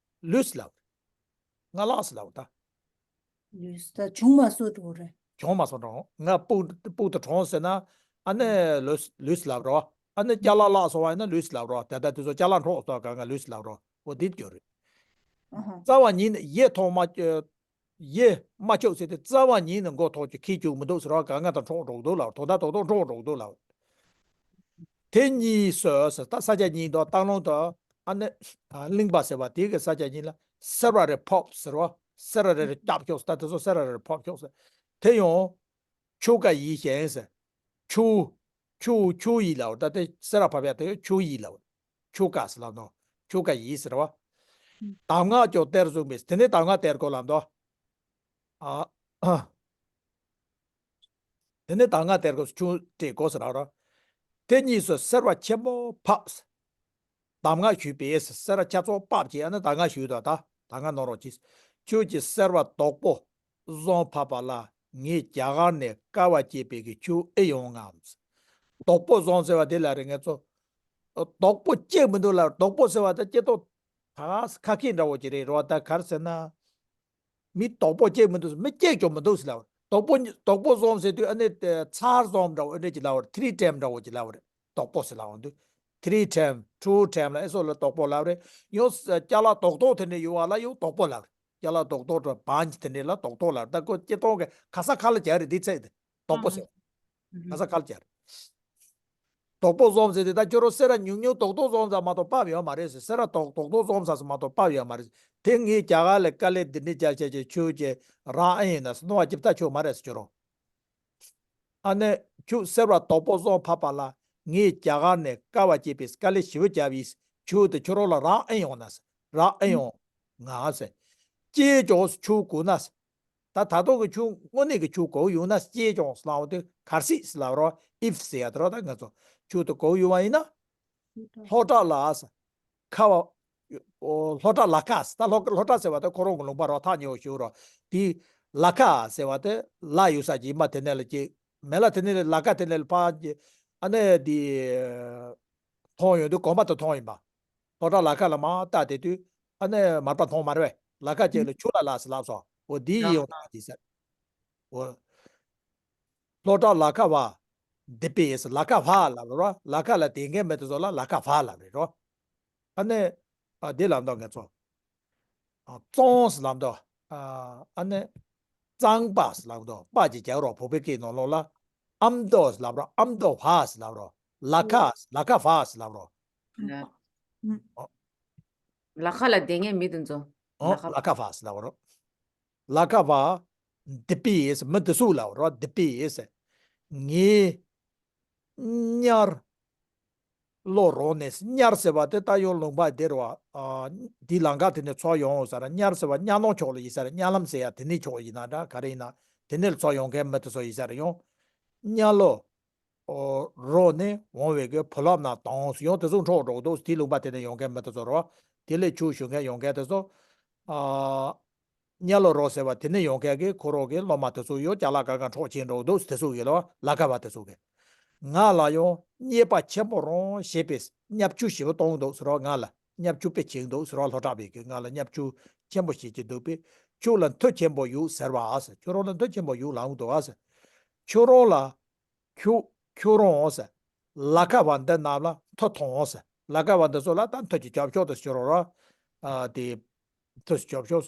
ལུས་ལབ། ང་ལགས་ཟེར་ལབ་ད། ལུས་ད་བྱུང་མ་སོང་འགྲོ་རེད། བྱུང་མ་སོང་འགྲོ། ང་སྤུ་སྤུ་དུ་གྲོངས་ཟེར་ན། ཨ་ནི་ལུས་ལུས་ལབ་རོ། ཨ་ནི་ཅ་ལག་བརླག་སོང་བ་ཡིན་ན་ལུས་ལབ་རོ། དེ་ལྟ་དུས་ཚོད་ཅ་ལག་འཕྲོག་སོང་ག་ང་ལུས་ལབ་རོ། འོ་འདི་སྐྱོ་རེད། རྩ་བ་ཉིད་ནས་ཡེ་ཐོག་མ། ཡེ་མ་ཆོག་ཟེར་ཏེ་རྩ་བ་ཉིད་ནས་མགོ་ཐོག་ཅིག་ཁྱི་བཅུག་མི་འདུག་ཟེར་བ་ག་ང་དང་འཕྲོག་འགྲོ་འདུག་ལབ། དོ་ད་དོ་དོ་འཕྲོག་འགྲོ་འདུག་ལབ། དེ་གཉིས་སུ་ཟེར་ད་ས་ཆ་གཉིས་དང་སྟག་ལུང་དང་ཨ་ནི་གླིང་པ་ཟེར་བ་དེ་གི་ས་ཆ་གཉིས་ལ་སེར་བ་རེ་ཕོབ་ཟེར་བ། སེར་བ་རེ་རེ་སྐྱབས་ཤོག་ཟེར་ད་དེ་ཚོ་སེར་བ་རེ་རེ་ཕོབ་ཤོག་ཟེར། དེ་ཡང་ཆུ་ཀ་ཡིས་ཞེན་ཟེར། ཆུ། ཆུ་ཆུ་ཡིས་ལབ། ད་དེ་སེར་བ་ཕོབ་ཡ་དེ་ཆུ་ཡིས་ལབ། ཆུ་ཀ་ཟེར་ལབ་ནོ། ཆུ་ཀ་ཡིས་ཟེར་བ། གདམས་ངག་ཀྱང་གཏེར་བཟུང་བས། དེ་ནས་གདམས་ངག་གཏེར་དགོས་ལབ་འདུག་ཨ། དེ་ནས་གདམས་ངག་གཏེར་དགོས་སུ་ཆུ་སྤྲད་དགོས་ཟེར་ར་ར། དེ་གཉིས་སུ་སེར་བ་ཆེན་པོ་ཕབ། གདམས་ངག་ཞུས་པས། སེར་བ་ཆ་ཚང་ཕབ་ཀྱིས་ཨ་ནི་གདམས་ངག་ཞུས་དོ་ད། གདམས་ངག་གནང་རོགས་གྱིས། ཁྱོད་ཀྱིས་སེར་བ་དོག་པོ་བཟུང་ཕབ་པ་ལ་ངས་རྒྱ་གར་ནས་དཀའ་བ་སྤྱད་པའི་གི་ཆུ་ཨེ་ཡོང་ངམ། དོག་པོ་བཟུང་ཟེར་བ་དེ་ལ་རེ་ངས་ཚོ། དོག་པོ་སྐྱེ་མི་འདུག་ལ། དོག་པོ་ཟེར་བ་ད་སྐྱེ་ཏོག་ད་ཁ་སྐད་འདྲ་བོ་ཅིག་རེད་རོ། ད་ག་རེ་ཟེར་ན། མི་དོག་པོ་སྐྱེ་མི་འདུག་མི་སྐྱེ་ཀྱང་མི་འདུག་ཟེར་ལབ་རེད། དོག་པོ་དོག་པོ་བཟུང་ཟེར་དུས་ཨ་ནི་ཚར་བཟུང་འདྲ་བོ་འདྲ་ཅིག་ལབ་རེད། ཐི་རི་ཊེམ་འདྲ་བོ་ཅིག་ལབ་རེད། དོག་པོ་ཟེར་ལབ་འོང་དུས། ཐི་རི་ཊེམ་ཊུ་ཊེམ་ལ་ཨེ་སོ་ལ་དོག་པོ་ལབ་རེད། ཡང་ཅ་ལག་རྡོག་རྡོག་དེ་འདྲ་ཡོད་བ་ལ་ཡང་དོག་པོ་ལབ་རེད། ཅ་ལག་རྡོག་རྡོག་འདྲ་བང་ཆེན་དེ་འདྲ་ལ་དོག་རྡོག་ལབ་རེད། ད་ཁོ་སྐྱེ་སྟོང་གི་ག་ས་ག་ལ་སྦྱར་རེད་འདི་ཚད་དེ། དོག་པོ་ཟེར། ག་ས་ག་ལ་སྦྱར། དོག་པོ་བཟུང་ཟེར་དེ་ད་ཁྱོད་རང་སེར་བ་ཉུང་ཉུང་དོག་དོག་བཟུང་ཟེར་མ་གཏོགས་ཕབ་ཡོད་མ་རེད་ཟེར། སེར་བ་དོག་དོག་དོག་བཟུང་ཟེར་མ་གཏོགས་ཕབ་ཡོད་མ་རེད་ཟེར། དེ་ངས་རྒྱ་གར་ལ་དཀའ་ལས་འདི་འདྲ་རྒྱག་བྱས་ཀྱི་ཆུ་ཀྱི་རང་ཨེ་ཡིན་ན་སྣང་བ་ཅིབ་ལྟ་ཆོག་མ་རེད་ཟེར་ཁྱོད་རང་། ཨ་ནི་ཁྱོད་སེར་བ་དོག་པོ་བཟུང་ཕབ་པ་ལ་ངས་རྒྱ་གར་ནས་དཀའ་བ་སྤྱད་པའི་དཀའ་ལས་ཞེ་པོ་བརྒྱབ་ཡིས་ཆུ་དེ་ཁྱོད་རང་ལ་རག་ཨེ་ཡོང་ན་ཟེར། རག་ཨེ་ཡོང་ང་ཟེར། སྐྱེས་ཀྱང་ཆུ་དགོས་ན་ཟེར། ད་ད་དུང་གི་ཆུ་དངོས་གནས་ཀྱི་ཆུ་དགོས་ཡོང་ན་སྐྱེས་ཀྱང་ཟེར་ལབ་དུས་གལ་སྲིད་ཟེར་ལབ་རོགས། ཨིཕ་ཟེར་ཡ་དེ་རོ། ད་ང་ཚོ་ཆུ་དེ་དགོས་ཡོང་བ་ཡིན་ན། ལྷོ་བྲག་ལ་ཟེར། ཁ་བ། ཨོ། ལྷོ་བྲག་ལ་ཁ་ཟེར། ད་ལྷོ་ལྷོ་བྲག་ཟེར་བ་དེ་ཁོ་རང་གི་ལུང་པ་རོ། ཐག་ཉེ་བོ་ཞུ་རོ། དེ་ལ་ཁ་ཟེར་བ་དེ་ལ་ཡོད་ས་ཀྱི་མ་དེ་ནས་ལ་སྐྱེས་མེ་ལ་དེ་ནས་ལ་ཁ་དེ་ནས་ལ་ཕ་ཨ་ནི་དེ་མཐོང་ཡོང་དུས་གོམ་པ་དེ་མཐོང་ཡིན་པ། ལྷོ་བྲག་ལ་ཁ་ལ་མ་བལྟ་དེ་དུས་ཨ་ནི་མར་པ་མཐོང་མ་རེད་པས། ལ་ཁ་ཅིག་ལ་ཆུ་ལ་ལ་ཟེར་ལབ་སོང་། འོ་འདི་ཡིན་ཡོང་ན་དེ་ཟེར། འོ། ལྷོ་བྲག་ལ་ཁ་བ། འདི་པས་ལ་ཁ་བ་ལབ་རོ། ལ་ཁ་ལ་དེ་འགན་མེད་དུ་བཟོ་ལ་ལ་ཁ་བ་ལབ་རེད་རོ། ཨ་ནི། ཨ་འདི་ལ་འདོགས་ངེས་ཚོ། ཨ་གཙང་ཟེར་ལབ་འདུག་ཨ་ཨ་ནི། གཙང་པ་ཟེར་ལབ་འདུག་པ་ཅིག་རྒྱག་རོགས། བོད་པའི་སྐད་ནང་ལོགས་ལ། ཨམ་མདོ་ཟེར་ལབ་རོགས། ཨམ་མདོ་བ་ཟེར་ལབ་རོགས། ལ་ཁ་ལ་ཁ་བ་ཟེར་ལབ་རོགས། ལ་ཁ་ལ་དེ་ངས་མི་དེ་ཚོ། ཨོ་ལ་ཁ་ལ་ཁ་བ་ཟེར་ལབ་རོགས། ལ་ཁ་བ། འདི་པས་མི་དེ་ཚོ་ལབ་རོགས། འདི་པས། ངས། གཉར། ལོ་རོ་ནས་གཉར་ཟེར་བ་དེ་ད་ཡང་ལུང་པ་དེ་རེད་བ། ཨ་འདི་ལམ་ཁ་དེ་ནས་ཚུར་ཡོང་ས་ར། གཉར་ཟེར་བ་གཉའ་ནང་ཕྱོགས་ལ་ཡིན་ས་ར། གཉའ་ལམ་ཟེར་ཡ་དེ་ནས་ཕྱོགས་ཡིན་ན་འདྲ་ག་རེ་ཡིན་ན། དེ་ནས་ཚུར་ཡོང་མཁན་མི་དེ་ཚོ་ཡིན་ས་ར། ཡང་གཉར་ལོ་རོ་ནས་འོང་བའི་གི་བུ་སློབ་རྣམས་དང་ཟེར། ཡང་དེ་ཚོ་འཕྲོག་འགྲོ་འདུག་དེ་ལུང་པ་དེ་ནས་ཡོང་མཁན་མི་དེ་ཚོ་རེད་བ། དེ་ལས་ཆུ་ཞུ་མཁན་ཡོང་མཁན་དེ་ཚོ། ཨ། གཉར་ལོ་རོ་ཟེར་བ་དེ་ནས་ཡོང་མཁན་གྱི་ཁོ་རང་གི་སློབ་མ་དེ་ཚོ་ཡང་ཅ་ལག་གང་གང་འཕྲོག་བྱེད་འགྲོ་འདུག་དེ་ཚོ་གི་ལ་ལ་ཁ་བ་དེ་ཚོ་གི། ང་ལ་ཡང་རྙེད་པ་ཆེན་པོ་རང་བྱེད་པའི་བརྙས་བཅོས་ཞེ་པོ་གཏོང་འདུག་ཟེར་བ། ང་ལ་བརྙས་བཅོས་དཔེ་བྱེད་འདུག་ཟེར་བ། ལྷོ་བྲག་པས་གི་ང་ལ་བརྙས་བཅོས་ཆེན་པོ་བྱེད་ཀྱི་འདུག་པས། ཁྱོད་ལ་མཐུ་ཆེན་པོ་ཡོད་ཟེར་བ་ཨ་ཟེར། ཁྱོད་རང་ལ་མཐུ་ཆེན་པོ་ཡོད་ལབ་འདུག་ཨ་ཟེར། ཁྱོད་རང་ལ། ཁྱོད་ཁྱོད་རང་ཟེར། ལ་ཁ་བ་འདི་རྣམས་ལ་མཐུ་ཐོང་ཟེར། ལ་ཁ་བ་འདི་ཚོ་ལ་ད་མཐུ་གི་རྒྱབ་ཤོག་ཏུ་ཤོར་རོགས། ཨ་དེ། མཐུ་གི་རྒྱབ་ཤོག་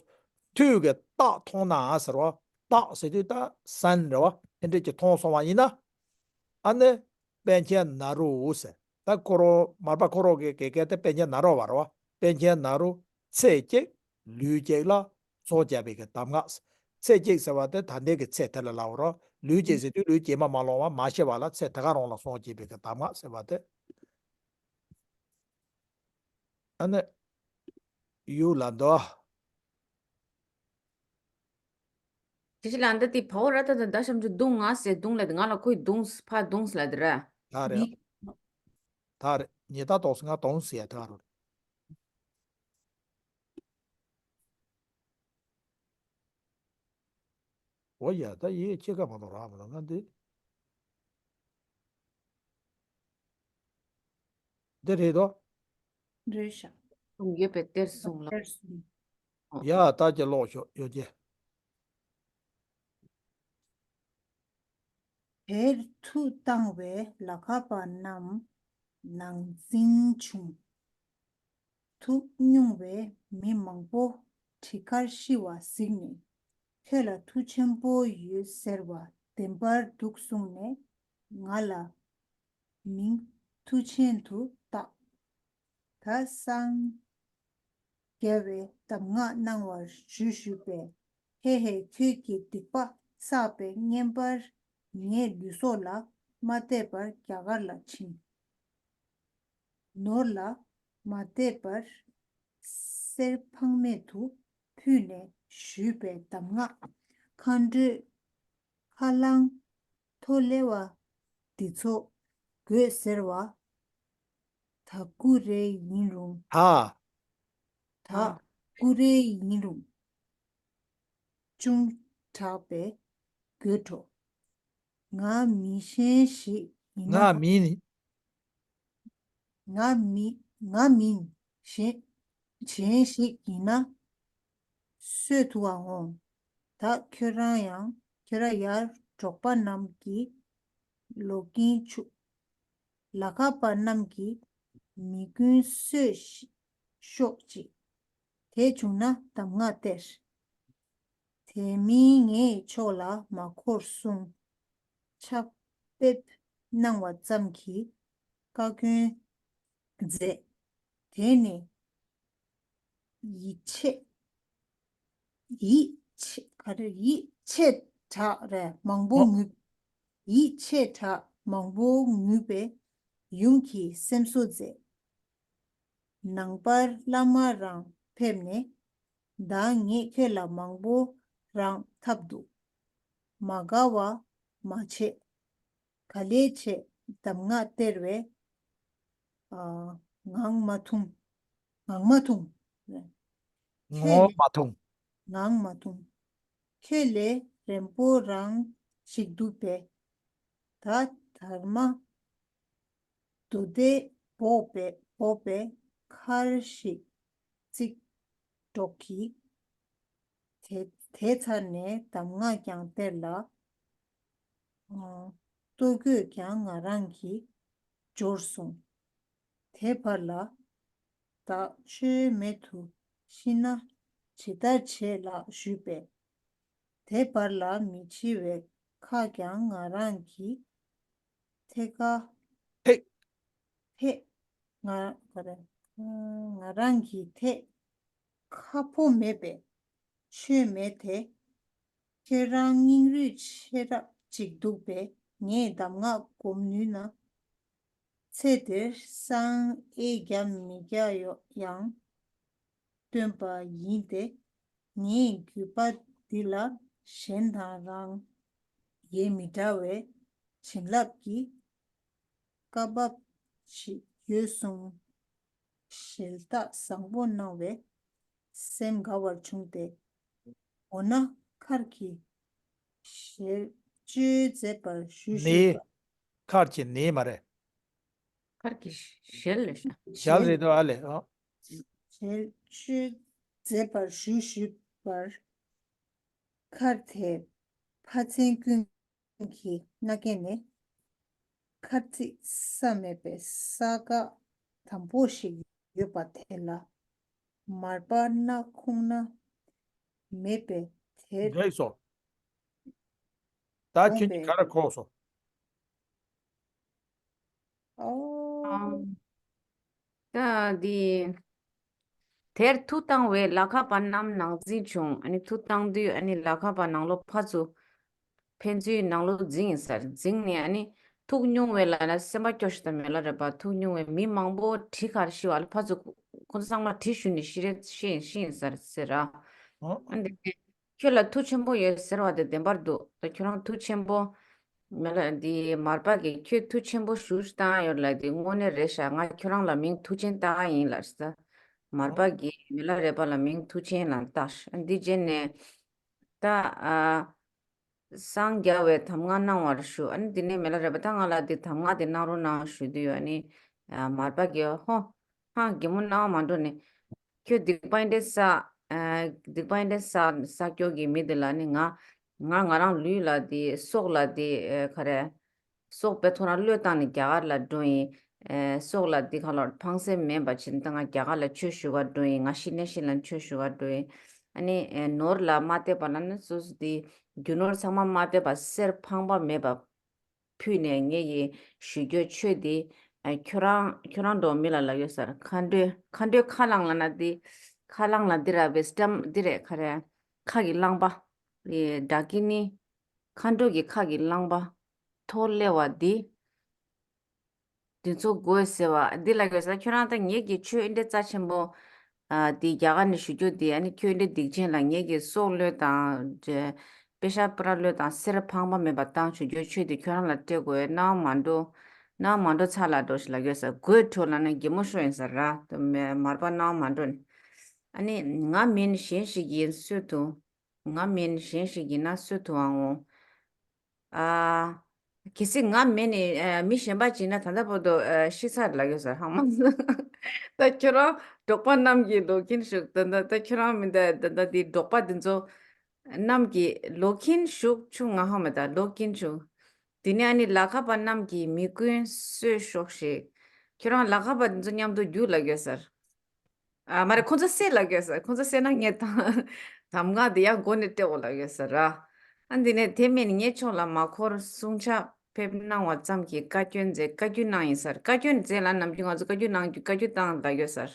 མཐུ་གི་རྟགས་མཐོང་ན་ཟེར་བ། རྟགས་ཟེར་དུས་ད་སན་རེད་བ། ཨེ་འདྲས་ཀྱི་མཐོང་སོང་བ་ཡིན་ན། ཨ་ནི། པཎ་ཆེན་ནཱ་རོ་ཟེར། ད་ཁོ་རང་མར་པ་ཁོ་རང་གི་དགེ་རྒན་དེ་པཎ་ཆེན་ནཱ་རོ་པ་རེད་བ། པཎ་ཆེན་ནཱ་རོ་ཚེ་གཅིག་ལུས་གཅིག་ལ་སངས་རྒྱས་པའི་གི་གདམས་ངག་ཚེ་གཅིག་ཟེར་བ་དེ་ད་ལྟའི་གི་ཚེ་དེ་ལ་ལབ་རོགས། ལུས་གཅིག་ཟེར་དུས་ལུས་ཀྱིས་མ་མ་ལོང་བ་མ་ཤི་བ་ལ་ཚེ་དེ་ག་རང་ལ་སངས་རྒྱས་པའི་གི་གདམས་ངག་ཟེར་བ་དེ། ཨ་ནི། ཡུལ་ལ་འདོ། ཁྱེད་ཀྱི་ལ་འདི་དེ་བའོ་ར་ད་ད་ད་ཤམ་ཅུ་རྡུང་ང་ཟེར་རྡུང་ལ་དེ་ང་ལ་ཁོས་རྡུང་ཕ་རྡུང་ལ་དེ་ར། ད་རེད། ད་རེད། ཉེ་ད་དོགས་ང་དོང་ཟེར་ཡ་ད་རུ། འོ་ཡ་ད་ཡེ་ཁྱེད་ཀ་མ་གཏོགས་རག་མ་གཏོགས་ང་འདི། དེ་རེད་དོ། རེད་ཤག་གསུང་ཡོད་པའི་གཏེར་གསུང་ལ། གཏེར་གསུང་། ཡ་ད་ཀྱེ་ཀློག་ཤོག་ཡོ་ཀྱེ། དེར་ཐུགས་དམ་བའི་ལ་ཁ་པ་རྣམས་ནང་འཛིན་བྱུང་། ཐུགས་མྱོང་བའི་མི་མང་པོ་གྲི་ཁར་ཤི་བ་གཟིགས་ནས། ཁྱོད་ལ་མཐུ་ཆེན་པོ་ཡོད་ཟེར་བ་བདེན་པར་འདུག་གསུངས་ནས། ང་ལ་མིང་མཐུ་ཆེན་དུ་བཏགས། ད་སངས་རྒྱ་བའི་གདམས་ངག་གནང་བར་ཞུ་ཞུས་པས། ཧེ་ཧེ། ཁྱོད་ཀྱི་སྡིག་པ་བསགས་པས་བསྙེན་པར་ངའི་ལུས་སྲོག་ལ་མ་གཏད་པར་རྒྱ་གར་ལ་ཕྱིན། ནོར་ལ་མ་གཏད་པར་གསེར་ཕངས་མེད་དུ་ཕུལ་ནས་ཞུས་པའི་གདམས་ངག་མཁའ་འགྲོའི་ཁ་རླངས་ཐོ་ལེ་བ་འདི་ཚོ་དགོས་ཟེར་བ། ད་ཀུ་རེ་ཡིན་རུང་། ཧ། ད་ཀུ་རེ་ཡིན་རུང་། ཅུང་དྲག་པས་དགོད་བྲོ། ང་མི་གཞན་ཞིག་ཡིན་ན། ང་མིན། ང་མི་ང་མིན་གཞན་གཞན་ཞིག་ཡིན་ན། གསོད་ཐུབ་པ་འོང་། ད་ཁྱོད་རང་ཡང་ཁྱོད་རང་ཡར་འབྲོག་པ་རྣམས་ཀྱི་ལོག་གིན་ཆུག་ལ་ཁ་པ་རྣམས་ཀྱི་མི་རྒན་གསོད་ཤོག་ཅིག་དེ་བྱུང་ན་གདམས་ངག་སྟེར། དེ་མིན་ངའི་ཕྱོགས་ལ་མ་འཁོར་གསུངས། ཕྱག་འབེབས་གནང་བ་ཙམ་གྱིས་བཀའ་བཀྱོན་མཛད། དེ་ནས་ཡིད་ཆེས། ཡིད་ཆེས་ག་རེ། ཡིད་ཆེས་དྲག་རེད་མང་པོ་ངུས། ཡིད་ཆེས་དྲག་མང་པོ་ངུས་པས་ཡུམ་གྱིས་སེམས་གསོ་མཛད། ནངས་པར་བླ་མ་རང་ཕེབས་ནས། ད་ངས་ཁྱོད་ལ་མང་པོ་རང་ཐབས་འདུག་མ་དགའ་བ་མ་བྱེད། ག་ལེ་བྱེད་གདམས་ངག་སྟེར་བས། ཨ། ངང་མ་ཐུང་། ངང་མ་ཐུང་། ངོ་མ་ཐུང་། ངང་མ་ཐུང་། ཁྱོད་ལས་རན་པོ་རང་ཞིག་འདུག་པས། ད་དར་མ་མདོ་སྡེ་འབོག་པའི་འབོག་པའི་མཁར་ཞིག་བརྩིགས་འགྲོ་གི། དེ་དེ་ཚར་ནས་གདམས་ངག་ཀྱང་སྟེར་ལ། ལྟོ་གོས་ཀྱང་ང་རང་གིས་འབྱོར་སོང་། དེ་བར་ལ་བདག་ཆོས་མེད་དུ་ཤི་ན་ཇི་ལྟར་བྱེད་ལགས་ཞུས་པས། དེ་བར་ལ་མི་འཆི་བའི་ཁ་ཀྱང་ང་རང་གིས་ཐད་ཀ་ཐད། ཐད་ང་ག་རེ། ང་རང་གིས་ཐད་ཁ་ཕོ་མེད་པས་ཆོས་མེད་དེ། ཁྱེད་རང་སྙིང་རུས་ཆེ་དྲགས་ཅིག་འདུག་པས་ངས་གདམས་ངག་སྒོམ་ནུས་ན། ཚེ་འདིར་སངས་ཨེ་རྒྱ་མི་རྒྱ་ཡོ་ཡང་སྟོན་པ་ཡིན་ཏེ། ངའི་རྒྱུད་པ་འདི་ལ་གཞན་དང་རང་ཡེ་མི་འདྲ་བའི་བྱིན་རླབས་ཀྱི་བཀའ་བབས་ཤིག་ཡོད་གསུངས། ཞལ་ལྟ་བཟང་པོ་གནང་བས་སེམས་དགའ་བར་བྱུང་སྟེ། འོ་ན་མཁར་གྱི་ཞལ་བཅོས་མཛད་པར་ཞུ་ནས་ཞུས་པ། མཁར་གྱི་ནས་མ་རེད། མཁར་གྱི་ཞལ་ལས་ཤ། ཞལ་རེད་དོ་ཨ་ལས། ཨ། ཞལ་བཅོས་མཛད་པར་ཞུ་ཞུས་པར། མཁར་དེའི་ཕ་ཚན་ཀུན་གྱི་སྣ་གན་ནས། མཁར་རྩིག་ས་མེད་པའི་ས་ག་དམ་པོ་ཞིག་ཡོད་པ་དེ་ལ། མར་པ་སྣ་ཁུང་ན་མེད་པའི་དེར། འགྲིག་སོང་། ད་ཁྱོད་ཀྱིས་ག་རེ་གོ་སོང་། ཨོ། ད་འདི། དེར་ཐུགས་དམ་བའི་ལ་ཁ་པ་རྣམས་ནང་འཛིང་བྱུང་། ཨ་ནི་ཐུགས་དམ་དུས་ཨ་ནི་ལ་ཁ་པ་ནང་ལོ་ཕ་ཚུ། ཕན་ཚུན་ནང་ལོ་འཛིང་ཡིན་ཟེར། འཛིང་ནས་ཨ་ནི་ཐུགས་ཉུང་བའི་ལ་ན་སེམས་པ་སྐྱོ་ཤོས་དང་མེ་ལ་རས་པ་ཐུགས་ཉུང་བའི་མི་མང་པོ་གྲི་ཁར་ཤི་བ་ལ་ཕ་ཚུ་ཁོ་ཚོ་ཚང་མ་གྲི་ཞུ་ནས་ཤི་རེད་ཤི་ཡིན་ཤི་ཡིན་ཟེར་ཟེར་ར། ཨ་འདི་ནས་ཁྱོད་ལ་མཐུ་ཆེན་པོ་ཡོད་ཟེར་བ་དེ་བདེན་པར་འདུག་ད་ཁྱོད་རང་མཐུ་ཆེན་པོ། མེ་ལ་འདི་མར་པ་གིས་ཁྱོད་མཐུ་ཆེན་པོ་ཞུ་བཏང་ཡོད་ལ་འདི་དངོས་གནས་རེད་ཤག་ང་ཁྱོད་རང་ལ་མིང་མཐུ་ཆེན་བཏགས་ཡིན་ལ་ཟེར། མར་པ་གིས་མེ་ལ་རས་པ་ལ་མིང་མཐུ་ཆེན་ལ་བཏགས་ཤག་འདི་རྗེས་ནས་ད་ཨ། སངས་རྒྱ་བའི་གདམས་ངག་གནང་བར་ཞུ། ཨ་ནི་འདི་ནས་མེ་ལ་རས་པ་ད་ང་ལ་འདི་གདམས་ངག་འདི་གནང་རོགས་གནང་ཞུ་དུས་ཨ་ནི་ ཨ་མར་པ་གི་ཧོ། ཧང་། རྒན་མོ་སྣང་བ་མ་འགྲོ་ནས། ཁྱོད་སྡིག་པ་འདི་བསགས། ཨ་སྡིག་པ་འདི་བསགས་བསགས་སྐྱོ་གི་མི་འདི་ལ་ནི་ང་། ང་ང་རང་ལུས་ལ་འདི་སྲོག་ལ་འདི་ཨ་ག་རེ། སྲོག་པའི་ཐོ་རངས་བློས་བཏང་ནས་རྒྱ་གར་ལ་འགྲོ་ཡིན། ཨེ་སྲོག་ལ་འདི་ཁ་ལོར་ཕངས་སེམས་མེད་པ་བྱས་ནས་ད་ང་རྒྱ་གར་ལ་ཆོས་ཞུ་གར་འགྲོ་ཡིན། ང་ཤི་ནས་ཤི་ལ་ཆོས་ཞུ་གར་འགྲོ་ཡིན། ཨ་ནི་ཨེ་ནོར་ལ་མ་བལྟས་པ་ལ་ནི་སོ་སོ་འདི་རྒྱུ་ནོར་ཚང་མ་མ་བལྟས་པ་གསེར་ཕངས་པ་མེད་པ་ཕུལ་ནས་ངེད་ཀྱི་ཞུ་རྒྱུ་ཆོས་འདི་ཨེ་ཁྱོད་རང་ཁྱོད་རང་འགྲོ་མི་ལ་ལབ་ཡོད་ཟེར། མཁའ་འགྲོའི་མཁའ་འགྲོའི་ཁ་རླངས་ལབ་ན་འདི་ཁ་རླངས་ལ་འདི་ར་བེ་སི་ཏམ་འདི་རེད། ཁ་རེ་ཁ་གི་རླངས་པ་ཨེ་ཌ་ཀི་ནི་མཁའ་འགྲོ་གི་ཁ་གི་རླངས་པ། ཐོག་སླེབས་པ་འདི། འདི་ཚོ་དགོས་ཟེར་བ་འདི་ལ་དགོས་ཟེར། ཁྱོད་རང་ད་ངེད་ཀྱི་ཆོས་འདི་རྩ་ཆེན་པོ། ཨ་འདི་རྒྱ་གར་ནས་ཞུ་རྒྱུ་འདི་ཨ་ནི་ཁྱོད་འདི་སྡིག་ཅན་ལ་ངེད་ཀྱི་སྲོག་བློས་བཏང་། དཔེ་ཤ་པ་ར་བློས་བཏང་། གསེར་ཕངས་པ་མེད་པ་བཏང་ཞུ་རྒྱུ་ཆོས་འདི་ཁྱོད་རང་ལ་སྤྲད་དགོས། སྣང་བ་མ་འགྲོ། སྣང་བ་མ་འགྲོ་ཚ་ལ་འགྲོ་ཞིག་ལ་དགོས་ཟེར། དགོས་འཕྲོ་ལ་ནི་རྒན་མོ་ཤོ་ཡིན་ཟེར་ར། དུ་མེ་མར་པ་སྣང་བ་མ་འགྲོ་ནི། ཨ་ནི་ང་མིན་གཞན་ཞིག་ཡིན་སུས་ཐུང་། ང་མིན་གཞན་ཞིག་ཡིན་ན་སུས་ཐུང་ཨང་འོང་། ཨ། གལ་སྲིད་ང་མེད་ནས་ཨ་མི་གཞན་པ་ཅིག་ན་ད་ལྟ་བར་དུ་ཨ་ཤི་ཚར་ལབ་ཡོད་ཟེར་ཧང་མ། ད་ཁྱོད་རང་འབྲོག་པ་རྣམས་ཀྱི་ལོ་རྒྱུན་ཞུགས། ད་ད་ད་ཁྱོད་རང་མི་ད་ད་ད་དེ་འབྲོག་པ་དེ་ཚོ་རྣམས་ཀྱི་ལོ་རྒྱུན་ཞུགས་ཆུ་ང་ཧང་མ་ད་ལོ་རྒྱུན་ཞུགས། དེ་ནས་ཨ་ནི་ལ་ཁ་པ་རྣམས་ཀྱི་མི་ཀུན་གསོད་ཤོག་ཤིག། ཁྱོད་རང་ལ་ཁ་པ་དེ་ཚོ་མཉམ་དུ་རྒྱུགས་ལབ་ཡོད་ཟེར། ཨ་མ་རེད། ཁོང་ཚོ་བསད་ལབ་ཡོད་ཟེར། ཁོང་ཚོ་བསད་ན་ངས་དང་དམ་ང་དེ་ཡང་མགོ་ནས་སྤྲད་འོ་ལབ་ཡོད་ཟེར་ར། ཨ་འདི་ནས་དེ་མིན་ངས་ཁྱོད་ལ་མ་འཁོར་བསྲུང་བྱ་ཕེབས་གནང་བ་ཙམ་གྱིས་བཀའ་བཀྱོན་མཛད། བཀའ་བཀྱོན་གནང་ཡིན་ཟེར། བཀའ་བཀྱོན་མཛད་ལ་ནམ་རྒྱུན་ང་ཚོ་བཀའ་བཀྱོན་གནང་རྒྱུ་བཀའ་བཀྱོན་བཏང་ལབ་ཡོད་ཟེར།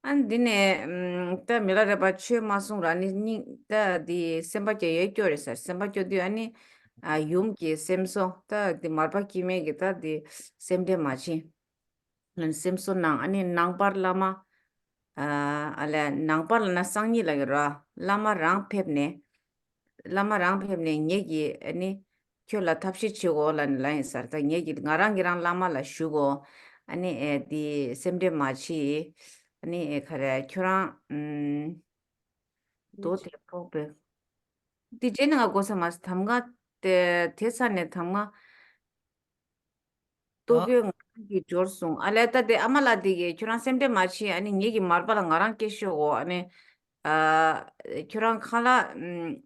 ཨ་འདི་ནས་ཨམ་ད་མི་ལ་རས་པ་ཆོས་མ་གསུང་ར་ནི་སྙིང་ད་འདི་སེམས་པ་སྐྱོ་ཡོད་སྐྱོ་རེད་ཟེར། སེམས་པ་སྐྱོ་དུས་ཨ་ནི་ཨ་ཡུམ་གྱི་སེམས་གསོ་ད་འདི་མར་པ་སྐྱེ་མེད་ཀྱི་ད་འདི་སེམས་ཁྲལ་མ་བྱེད། སེམས་གསོ་གནང་། ཨ་ནི་ནང་པར་བླ་མ། ཨ་ཨ་ལས་ནང་པར་ལ་ན་སང་ཉིན་ལ་ཡོད་ར། བླ་མ་རང་ཕེབས་ནས། བླ་མ་རང་ཕེབས་ནས་ངེད་ཀྱིས་ཨ་ནི་ཁྱོད་ལ་ཐབས་ཤེས་བྱེད་དགོས་ལ་ལ་ཡིན་ཟེར། ད་ངེད་ཀྱིས་ང་རང་གིས་རང་བླ་མ་ལ་ཞུ་དགོས། ཨ་ནི་ཨེ་འདི་སེམས་ཁྲལ་མ་བྱེད། ཨ་ནི་ཨེ་ག་རེ་ཁྱོད་རང་ཨུམ་རྡོ་དེ་ཕོག་པས། འདི་རྗེས་ནས་ང་དགོས་ས་མ་ཟད་དམ་ང་དེ་དེ་ས་ནས་དམ་ང་། ལྟོ་ཨ། གོས་ང་རང་གིས་འབྱོར་སོང་། ཨ་ལས་ད་དེ་ཨ་མ་ལགས་དེ་གིས་ཁྱོད་རང་སེམས་ཁྲལ་མ་བྱེད། ཨ་ནི་ངེད་ཀྱི་མར་པ་ལ་ང་རང་སྐད་ཤོད་འོ། ཨ་ནི་ཨ་ཁྱོད་རང་ཁ་ལག་ཨམ་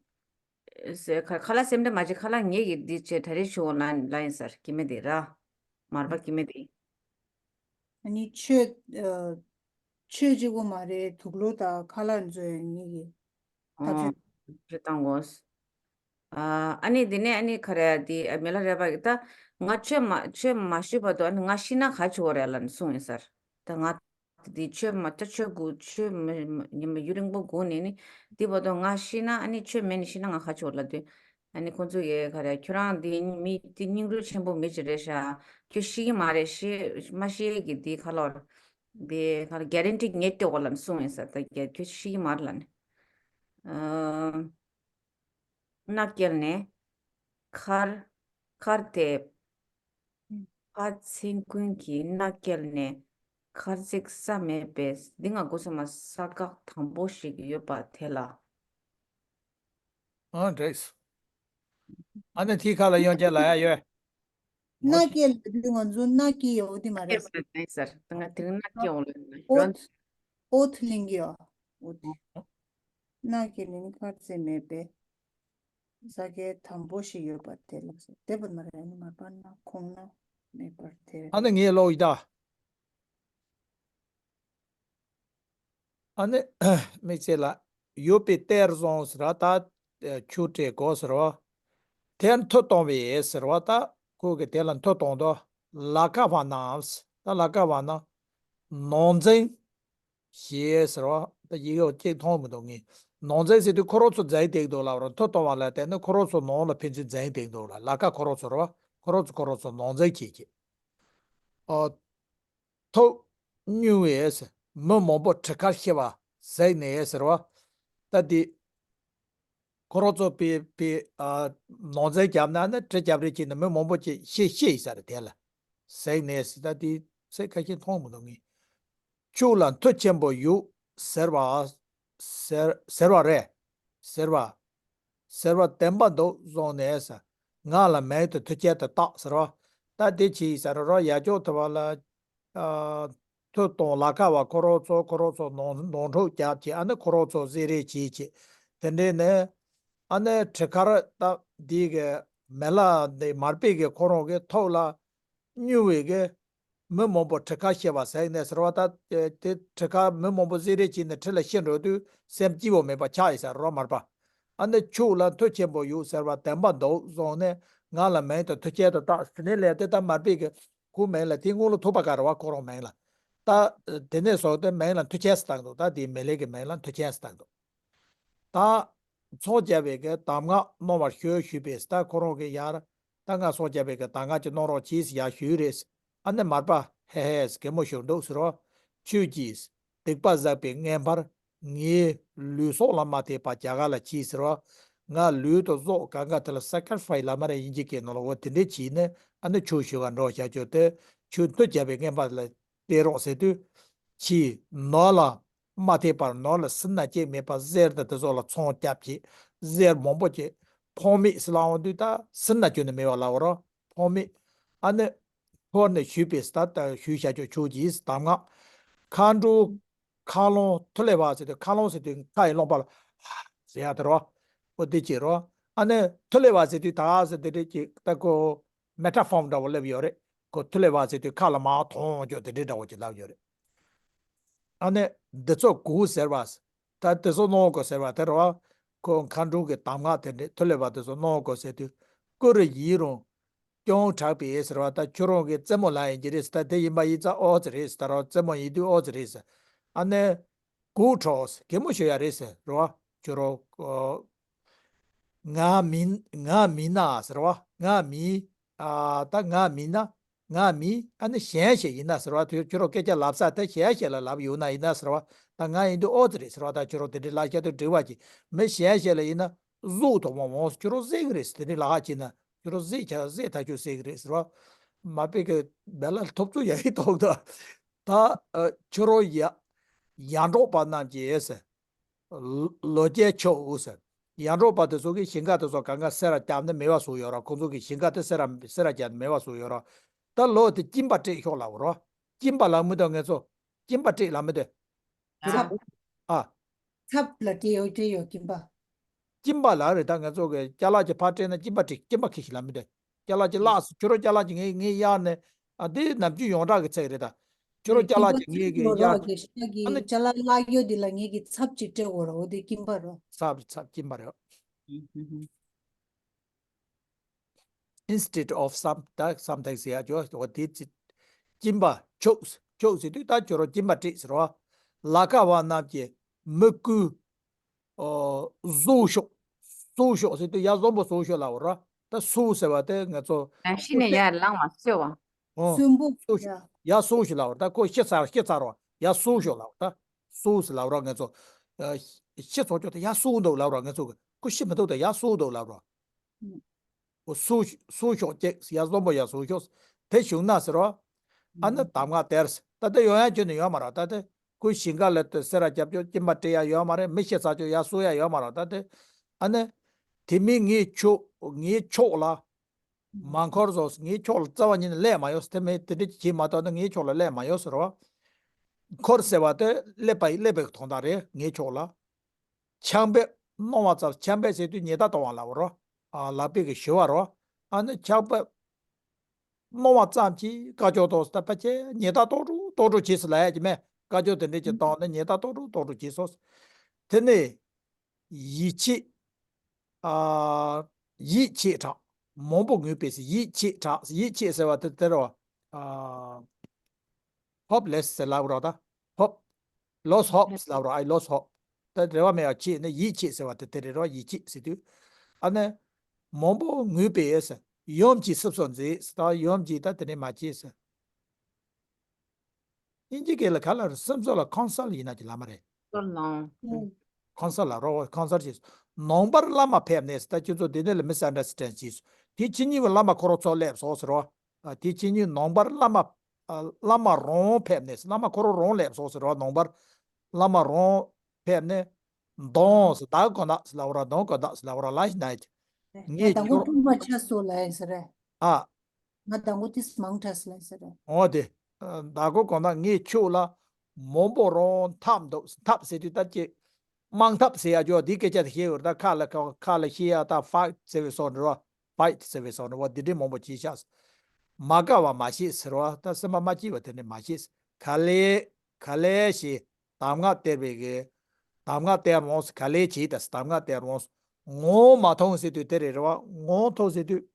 ཟེར་ཁ་ཁ་ལག་སེམས་ཁྲལ་མ་བྱེད། ཁ་ལག་ངེད་ཀྱིས་འདི་བྱས་ད་རེས་ཤོད་འོ་ལ་ལ་ཡིན་ཟེར། སྐྱེ་མེད་དེ་ར་མར་པ་སྐྱེ་མེད་དེ། ཨ་ནི་ཆོས་ཨ་ཆོས་གཅིག་པོ་མ་རེད། དུག་ལོག་དང་ཁ་ལག་འཛོལ་ངེད་ཀྱིས་ཐག་ཨོ་གཅོད། རེ་བཏང་དགོས། ཨ་ཨ་ནི་དེ་ནས་ཨ་ནི་ཁ་རེ་དེ་མི་ལ་རས་པ་གི་ད་ང་ཆོས་མ་ཆོས་མ་ཞུས་བར་དུ་ཨ་ནི་ང་ཤི་ན་ག་ཆོ་རེད་ལ་གསུངས་ཡིན་ཟེར། ད་ང་དེ་ཆོས་མ་ད་ཆོས་གུ་ཆོས་མ་མ་ཉི་མ་ཡུན་རིང་པོ་སྒུག་ནས་ནི་དེ་བར་དུ་ང་ཤི་ན་ཨ་ནི་ཆོས་མེད་ནི་ཤི་ན་ང་ག་ཆོ་ལ་དུས་ཨ་ནི་ཁོང་ཚོ་གི་ཁ་རེ་ཁྱོད་རང་དེ་མི་དེ་སྙིང་རུས་ཆེན་པོ་མི་ཅིག་རེད་ཤག་ཁྱོད་ཤི་གི་མ་རེད། ཤི་མ་ཤི་གི་དེ་ཁ་ལོར་དེ་ཁ་ལོར་གྷ་རན་ཊི་ངས་སྤྲད་གོ་ལ་གསུངས་ཡིན་ཟེར། ད་ཁྱོད་ཤི་གི་མ་རེད་ལ་ནི། ཨ། མནའ་བསྐྱལ་ནས་མཁར་མཁར་དེ་ཕ་ཚན་ཀུན་གྱིས་མནའ་བསྐྱལ་ནས་མཁར་བརྩིགས་ས་མེད་པས། འདི་ང་སྒོ་སེ་མ་ས་ཁག་དམ་པོ་ཞིག་ཡོད་པ་དེ་ལ། ཨ་འགྲིགས། ཨ་ནི་དེའི་ཁ་ལ་གཡོན་ཅན་ལ་ཡ་ཡོད། མནའ་སྐྱེལ་ལབ་དུས་ང་ཚོ་མནའ་སྐྱེལ་ཡོད་དེ་མ་རེད། ཡོད་མ་རེད་ཟེར། ད་ང་དེ་རིང་མནའ་སྐྱེལ་འོང་ལ་ཡོད། ཨོ་ཐ་ལེན་གྱི་ཡོད། ཨོ་ཐ། མནའ་སྐྱེལ་ནི་མཁར་རྩེ་མེད་པས། ས་ཁའི་དམ་པོ་ཞིག་ཡོད་པ་དེ་ལ་ཟེར། དེ་བར་མ་རེད། ཨ་ནི་མ་པ་ན་ཁོང་ན་མེད་པར་དེར། ཨ་ནི་ངའི་ལོག་ཡི་ད། ཨ་ནི་དམིགས་བསལ་ལ་ཡོད་པའི་གཏེར་བཟུང་ཟེར་བ་ད་ཆུ་སྤྲད་དགོས་ཟེར་བ། དེར་མཐུ་གཏོང་བའི་ཟེར་བ་ད་ཁོ་གི་དེ་ལ་མཐུ་གཏོང་དོ། ལ་ཀ་བ་ནང་ད་ལ་ཀ་བ་ན་ནོར་འཛིན་ཞེས་ཟེར་བ་ད་ཡི་གེ་གཅིག་མཐོང་མི་འདུག་ངས། ནོར་འཛིན་ཟེར་དུས་ཁོ་རང་ཚོ་འཛིན་བསྡད་འདུག་ལབ་ར། མཐུ་གཏོང་བ་ལ་བརྟེན་ནས་ཁོ་རང་ཚོ་ནོར་ལ་ཕན་ཚུན་འཛིན་བསྡད་འདུག་ལ། ལ་ཀ་ཁོ་རང་ཚོ་ར་བ་ཁོ་རང་ཚོ་ཁོ་རང་ཚོ་ནོར་འཛིན་བྱེད་ཀྱི། ཨོ། ཐོབ་མྱོང་བས་མི་མང་པོ་གྲི་ཁར་ཤི་བ་གཟིགས་ནས་ཟེར་བ། ད་དེ་ཁོ་རང་ཚོ་པའི་པའི་ཨ་ནོར་འཛིན་བརྒྱབ་ན་ནི་གྲི་རྒྱབ་རེས་བྱས་ནས་མི་མང་པོ་ཅིག་ཤི་ཤི་ཡི་ས་རེད། དེ་ལ་གཟིགས་ནས་ཟེར། ད་དེ་ཚེ་ཁ་ཤས་མཐོང་མི་འདུག་ངས། ཆོས་ལ་མཐུ་ཆེན་པོ་ཡོད་ཟེར་བ་ཟེར་ཟེར་བ་རེད་ཟེར་བ། ཟེར་བ་བདེན་པ་འདུག་བཟུང་ནས་ཟེར། ང་ལ་མིང་དུ་མཐུ་རྐྱེན་དུ་བཏགས་ཟེར་བ། ད་དེ་ཅི་ཡིན་ཟེར་རོ། ཡ་ཅོག་ཐུ་བ་ལ་ ཨ། མཐུ་གཏོང་ལ་ཁ་བ་ཁོ་རང་ཚོ་ཁོ་རང་ཚོ་ནོར་ནོར་འཁྲུག་རྒྱབ་ཀྱི་ཨ་ནི་ཁོ་རང་ཚོ་བཟི་རེ་བྱེད་ཀྱི། དེ་འདྲས་ནས་ཨ་ནི་གྲི་ཁར་ད་འདི་གི་མེ་ལ་འདི་མར་པའི་གི་ཁོ་རང་གི་ཐོག་ལ་སྨྱུ་བའི་གི་མི་མང་པོ་གྲི་ཁ་ཤི་བ་ཟེར་ནས་ཟེར་བ། ད་དེ་གྲི་ཁ་མི་མང་པོ་བཟི་རེ་བྱས་ནས་གྲི་ལ་ཤི་འགྲོ་དུས་སེམས་སྐྱིད་པོ་མེད་པ་ཆགས་ཡིན་ཟེར་རོ་མར་པ། ཨ་ནི་ཁྱོད་ལ་མཐུ་ཆེན་པོ་ཡོད་ཟེར་བ་བདེན་པ་འདུག་བཟུང་ནས་ང་ལ་མིང་དང་མཐུ་རྐྱེན་དུ་བཏགས་ཟེར་ནས་ལས་དེ་ད་མར་པའི་གི་ཁོའི་མིང་ལ་དེའི་སྔོན་ལ་ཐུབ་པ་ག་རེ་བ་ཁོ་རང་མིང་ལ། ད་དེ་ནས་བཟུང་སྟེ་མིང་ལ་མཐུ་ཆེན་ཟེར་བཏགས་འདུག་ད་དེའི་མི་ལའི་གི་མིང་ལ་མཐུ་ཆེན་ཟེར་བཏགས་འདུག་ད་ཚོང་རྒྱག་པའི་གི་གདམས་ངག་གནང་བར་ཞུ་ཞུས་པས། ད་ཁོ་རང་གི་ཡར་ད་ང་ཚོང་རྒྱག་པའི་གི་གདམས་ངག་ཅིག་གནང་རོགས་གྱིས་ཡར་ཞུས་རེད། ཨ་ནི་མར་པ་ཧེ་ཧེ་གད་མོ་ཤོར་འདུག་ཟེར་རོ། ཁྱོད་ཀྱིས་སྡིག་པ་བསགས་པའི་བརྔན་པར་ངའི་ལུས་སྲོག་ལ་མ་ཐེབས་པ་རྒྱ་གར་ལ་གྱིས་ཟེར་རོ། ང་ལུས་དང་སྲོག་གང་ག་དེ་ལ་སེ་ཀ་རི་ཕའི་སི་ལ་མ་རེད་དབྱིན་ཇི་སྐད་ནང་ལ། འོ་དེ་འདྲས་བྱས་ནས་ཨ་ནི་ཁྱོད་ཞུ་ག་འགྲོ་བྱ་ཁྱོད་དེ་ཁྱོད་མཐུ་རྒྱག་པའི་བརྔན་པ་ལ་སྟེར་རོགས་ཟེར་དུས། ཁྱིས་ནོར་ལ་མ་ཐེབས་པར་ནོར་ལ་སུན་ན་སྐྱེ་མེད་པ་གཟེར་དང་དེ་ཚོ་ལ་ཚོང་རྒྱབ་ཀྱི་གཟེར་མང་པོ་ཀྱི་ཕོག་མེད་ཟེར་ལ་འོང་དུས་ད་སུན་ན་སྐྱོན་ནི་མེད་པ་ལ་འོ་རོ་ཕོག་མེད། ཨ་ནི་ཐོར་ནས་ཞུས་པས་ད་ད་ཞུས་བྱ་ཁྱོད་ཆོས་ཀྱི་གདམས་ངག་མཁའ་འགྲོ་མཁའ་ཀློང་ཐུ་ལེ་བ་ཟེར་དུས་མཁའ་ཀློང་ཟེར་དུས་མཁའ་ཡི་ཀློང་པ་ལ་ཧ་ཟེར་ཡ་དེ་རོ། འོ་དེ་བྱེད་རོ། ཨ་ནི་ཐུ་ལེ་བ་ཟེར་དུས་ད་ཟེར་དེ་རེད་ཀྱི་ད་ཁོ། མེ་ཊ་ཕོར་མ་འདྲ་བོ་སླེབས་ཡོད་རེད། ཁོ་ཐུ་ལེ་བ་ཟེར་དུས་ཁ་ལ་མར་ཐོང་རྒྱུ་དེ་འདྲའི་འདྲ་བོ་ཅིག་ལབ་ཡོད་རེད། ཨ་ནི་འདི་ཚོ་དགོས་ཟེར་བ། ད་དེ་ཚོ་གནང་དགོས་ཟེར་བ་དེ་རེད་བ། ཁོ་མཁའ་འགྲོ་གི་གདམས་ངག་དེ་འདྲའི་ཐུ་ལེ་བ་དེ་ཚོ་གནང་དགོས་ཟེར་དུས་ཀུ་རུ་ཡིན་རུང་སྐྱོན་དྲག་པས་ཟེར་བ། ད་ཁྱོད་རང་གི་རྩེད་མོ་ལ་ཡིན་གྱི་རེད་ཟེར། ད་དེ་ཡིན་པ་ཡིན་ཙང་ཨོ་ཙི་རེད་ཟེར། ད་རང་རྩེད་མོ་ཡིན་དུས་ཨོ་ཙི་རེད་ཟེར། ཨ་ནི་གུ་ཁྲོ་གད་མོ་ཤོར་ཡ་རེད་ཟེར་རེད་བ། ཁྱོད་རང་ང་མིན་ང་མིན་ན་ཟེར་བ། ང་མིན། ཨ་ད་ང་མིན་ན། ང་མིན། ཨ་ནི་གཞན་ཞིག་ཡིན་ན་ཟེར་བ། ཁྱོད་ཁྱོད་རང་སྐད་ཆ་ལབ་ས་དེ་གཞན་ཞིག་ལ་ལབ་ཡོད་ན་ཡིན་ན་ཟེར་བ། ད་ང་ཡིན་དུས་ཨོ་ཙི་རེད་ཟེར་བ། ད་ཁྱོད་རང་དེ་འདྲའི་ལབ་བཤད་དུས་འགྲིག་པ་ཅིག་མི་གཞན་ཞིག་ལ་ཡིན་ན་གཟུགས་དང་མ་འོངས་ཁྱོད་རང་གཟིགས་གི་རེད་ཟེར། དེ་འདྲའི་ལབ་ཁ་ཅིག་ན་ཁྱོད་རང་གཟིགས་ཁྱ་གཟིགས་ཐག་ཆོད་གཟིགས་གི་རེད་ཟེར་བ། མ་པེ་གི་བེ་ལ་ཐོབ་ཚུལ་ཡ་ཡི་ཐོག་ཏུ། ད་ཨ་ཁྱོད་རང་ཡ་ཡར་འབྲོག་པ་རྣམས་ཀྱིས་ཟེར། ལོ་ལོ་བརྒྱད་ཆོག་འུ་ཟེར། ཡར་འབྲོག་པ་དེ་ཚོ་གིས་ཞིང་ཁ་དེ་ཚོ་གང་ག་སེ་ར་བརྒྱབ་ནས་མེད་པ་བཟོ་ཡོད་ར། ཁོང་ཚོ་གིས་ཞིང་ཁ་དེ་སེ་ར་སེ་ར་བརྒྱབ་ནས་མེད་པ་བཟོ་ཡོད་ར། ད་ལོ་དེ་སྐྱིན་པ་སྤྲད་ཤོག་ལབ་རོ། སྐྱིན་པ་ལབ་མི་འདུག་ངེད་ཚོ། སྐྱིན་པ་སྤྲད་ལབ་མི་འདུག་ཁྱོད་ཚོ། ཚབ། ཨ། ཚབ་ལ་སྤྲད་ཡོད་སྤྲད་ཡོད་སྐྱིན་པ། སྐྱིན་པ་ལབ་རེད། ད་ང་ཚོ་གི་ཅ་ལག་ཅིག་ཕར་སྤྲད་ན་སྐྱིན་པ་སྤྲད། སྐྱིན་པ་ཁྱེར་ཤོག་ལབ་མི་འདུག་ཅ་ལག་ཅིག་བརླགས་སོང་། ཁྱོད་རང་ཅ་ལག་ཅིག་ངས་ངས་གཡར་ནས། ཨ་དེ་ནམ་རྒྱུན་ཡོངས་གྲགས་ཀྱི་ཚིག་རེད་ད། ཁྱོད་རང་ཅ་ལག་ཅིག་ངས་གི་གཡར་གི། ཨ་ནི་ཅ་ལག་བརླག་ཡོད་འདི་ལ་ངས་གི་ཚབ་ཅིག་སྤྲད་དགོས་ར། འོ་དེ་སྐྱིན་པ་ར། ཚབ་ཚབ་སྐྱིན་པ་རེད། Instead of some ད་something ཟེར་ཡ་ཅོ་འོ་དེ་ཚིག་སྐྱིན་པ་ཁྱོད་ཁྱོད་ཟེར་དུས་ད་ཁྱོད་རང་སྐྱིན་པ་སྤྲད་ཟེར་བ། ལ་ཁ་བ་རྣམས་ཀྱིས་མི་རྐུ། ཨོ། བཟོ་ཤོག་བཟོ་ཤོག་ཟེར་དུས་ཡར་བཟོ་པོ་བཟོ་ཤོག་ལབ་ར། ད་བཟོ་ཟེར་བ་དེ་ང་ཚོ་ཡར་ཤི་ནས་ཡར་ལངས་བ་གསོལ་བ། ཨོ། གསོན་པོ་བཟོ་ཤོག་ཡ། ཡར་བཟོ་ཤོག་ལབ་ར། ད་ཁོ་ཤི་ཚར་ཤི་ཚར་བ་ཡར་བཟོ་ཤོག་ལབ་ར། ད་བཟོ་ཟེར་ལབ་ར། ང་ཚོ་ཤི་ཚར་ཅོག་ད་ཡར་བཟོ་འདུག་ལབ་ར། ང་ཚོ་ཁོ་ཤི་མི་འདུག་ད་ཡར་བཟོ་འདུག་ལབ་ར། ཨོ་སུ་སུ་ཤོག་ཅེས་ཡར་བཟོ་པོ་ཡར་སུ་ཤོག་དེ་བྱུང་ན་ཟེར་བ། ཨ་ནི་གདམས་ངག་དེར་ད་ལྟ་ཡོང་ཡ་ཁྱོན་ནས་ཡོད་མ་རེད། ད་ལྟ་ཁོའི་ཞིང་ཁ་ལ་དེ་སེ་ར་རྒྱབ་ཆོག་སྐྱིན་པ་སྤྲད་ཡ་ཡོད་མ་རེད། མི་ཤི་ཚར་ཆོག་ཡར་སུ་ཡ་ཡོད་མ་རེད། ད་ལྟ་ཨ་ནི་དེ་མིན་ངའི་ཕྱོགས་ངའི་ཕྱོགས་ལ་མ་འཁོར་བཟོ། ངའི་ཕྱོགས་ལ་རྩ་བ་ཉིད་ནས་སླེབས་མ་ཡོང་། དེ་མིན་དེ་འདྲ་བྱེད་མ་ཐུབ་ན་ངའི་ཕྱོགས་ལ་སླེབས་མ་ཡོང་ཟེར་བ། འཁོར་ཟེར་བ་དེ་སླེབས་པ་ཡི་སླེབས་པའི་དོན་དག་རེད། ངའི་ཕྱོགས་ལ། ཆང་ཕབ་གནང་བ་ཙམ། ཆང་ཕབ་ཟེར་དུས་ཉེས་རྡུང་གཏོང་བ་ལབ་རོ། ཨ་ལག་པས་ཀྱིས་གཞུ་བ་རོ། ཨ་ནི་ཆང་ཕབ་གནང་བ་ཙམ་གྱིས་དཀའ་སྤྱད་གཏོང་ཟེར། ད་ཕལ་ཆེར་ཉེས་རྡུང་གཏོང་འགྲོ་གཏོང་འགྲོ་བྱེད་ཟེར་ལབ་ཡ་ཅིག་མེད། དཀའ་སྤྱད་དེ་འདྲས་ཀྱིས་བཏང་ནས་ཉེས་རྡུང་གཏོང་འགྲོ་གཏོང་འགྲོ་བྱེད་སོང་། དེ་ནས་ཡིད་ཆེས། ཨ། ཡིད་ཆེས་དྲག་མང་པོ་ངུས་པས་ཟེར། ཡིད་ཆེས་དྲག་ཡིད་ཆེས་ཟེར་བ་དེ་དེ་རེད་བ། ཨ། ཧོབ་ལེས་ཟེར་ལབ་རོ་ད། ཧོབ། ལོས་ཧོབ་ལབ་རོ། ཨའི་ལོས་ཧོབ། ད་རེ་བ་མེད་པ་ཆེས་ནི་ཡིད་ཆེས་ཟེར་བ་དེ་དེ་རེད་རོ། ཡིད་ཆེས་ཟེར་དུས། ཨ་ནི། མང་པོ་ངུས་པས་ཟེར། ཡུམ་གྱིས་སྲིབ་སོགས་མཛད་ཟེར། ད་ཡུམ་གྱིས་ད་དེ་ནས་མ་བྱས་ཟེར། དབྱིན་ཇི་སྐད་ལ་ག་ལ་རེད། སེམས་ཚོར་ལ་ཁོན་སོལ་ཡིན་ན་ཅི་ལབ་མ་རེད། ཁོན་སོལ་ལ་རོ། ཁོན་སོལ་བྱས། ནང་པར་བླ་མ་ཕེབས་ནས་ཟེར། ད་ཁྱོད་ཚོ་དེ་ནས་ལ་མི་སི་ཨན་ཌར་སི་ཊེན་ཌ་བྱས། དེ་ཕྱི་ཉིན་བླ་མ་ཁོ་རང་ཚོ་སླེབས་སོང་ཟེར་རོ། ཨ། དེ་ཕྱི་ཉིན་ནང་པར་བླ་མ། ཨ། བླ་མ་རང་ཕེབས་ནས། བླ་མ་ཁོ་རང་རང་སླེབས་སོང་ཟེར་རོ། ནང་པར་བླ་མ་རང་ཕེབས་ནས། མདང་ཟེར། ད་གོ་ན་ཟེར་ལབ་ར། མདང་གོ་ན་ཟེར་ལབ་ར། ལ་ཞིག་ན་ཡ། ངས་ད་ཁྱོད་ངོ་ཐུག་མ་ཆ་སོ་ལ་ཡིན་ཟེར་རེད། ཨ། ང་དང་པོ་དེ་མང་དྲགས་ལ་ཟེར་རེད། འོ་དེ། ཨ། ད་གོ་གོང་ད་ངས་ཁྱོད་ལ་མང་པོ་རང་འཐབ་འདུག་འཐབ་ཟེར་དུས་ད་ཅི་དམག་འཐབ་ཟེར་ཡ་ཅོ་འདི་སྐད་ཆ་དེ་བཤད་ཡོད་རེད། ད་ཁ་ལ་ཁ་ཁ་ལ་བཤད་ཡ་ད་ཕའིཊ་ཟེར་བའི་སོགས་འདྲ་བ། ཕའིཊ་ཟེར་བའི་སོགས་འདྲ་བ་འདི་འདྲའི་མང་པོ་བྱས་ཤག་མ་དགའ་བ་མ་བྱེད་ཟེར་བ། ད་སེམས་པ་མ་སྐྱིད་པ་དེ་འདྲ་མ་བྱེད། ག་ལེ་ག་ལེ་ཞེས་གདམས་ངག་སྟེར་བའི་གི་གདམས་ངག་སྟེར་འོང་ཟེར། ག་ལེ་བྱེད་ད་ཟེར། གདམས་ངག་སྟེར་འོང་ཟེར། ངོ་མ་མཐོང་ཟེར་དུས་དེ་རེད་རེད་བ། ངོ་མཐོང་ཟེར་དུས།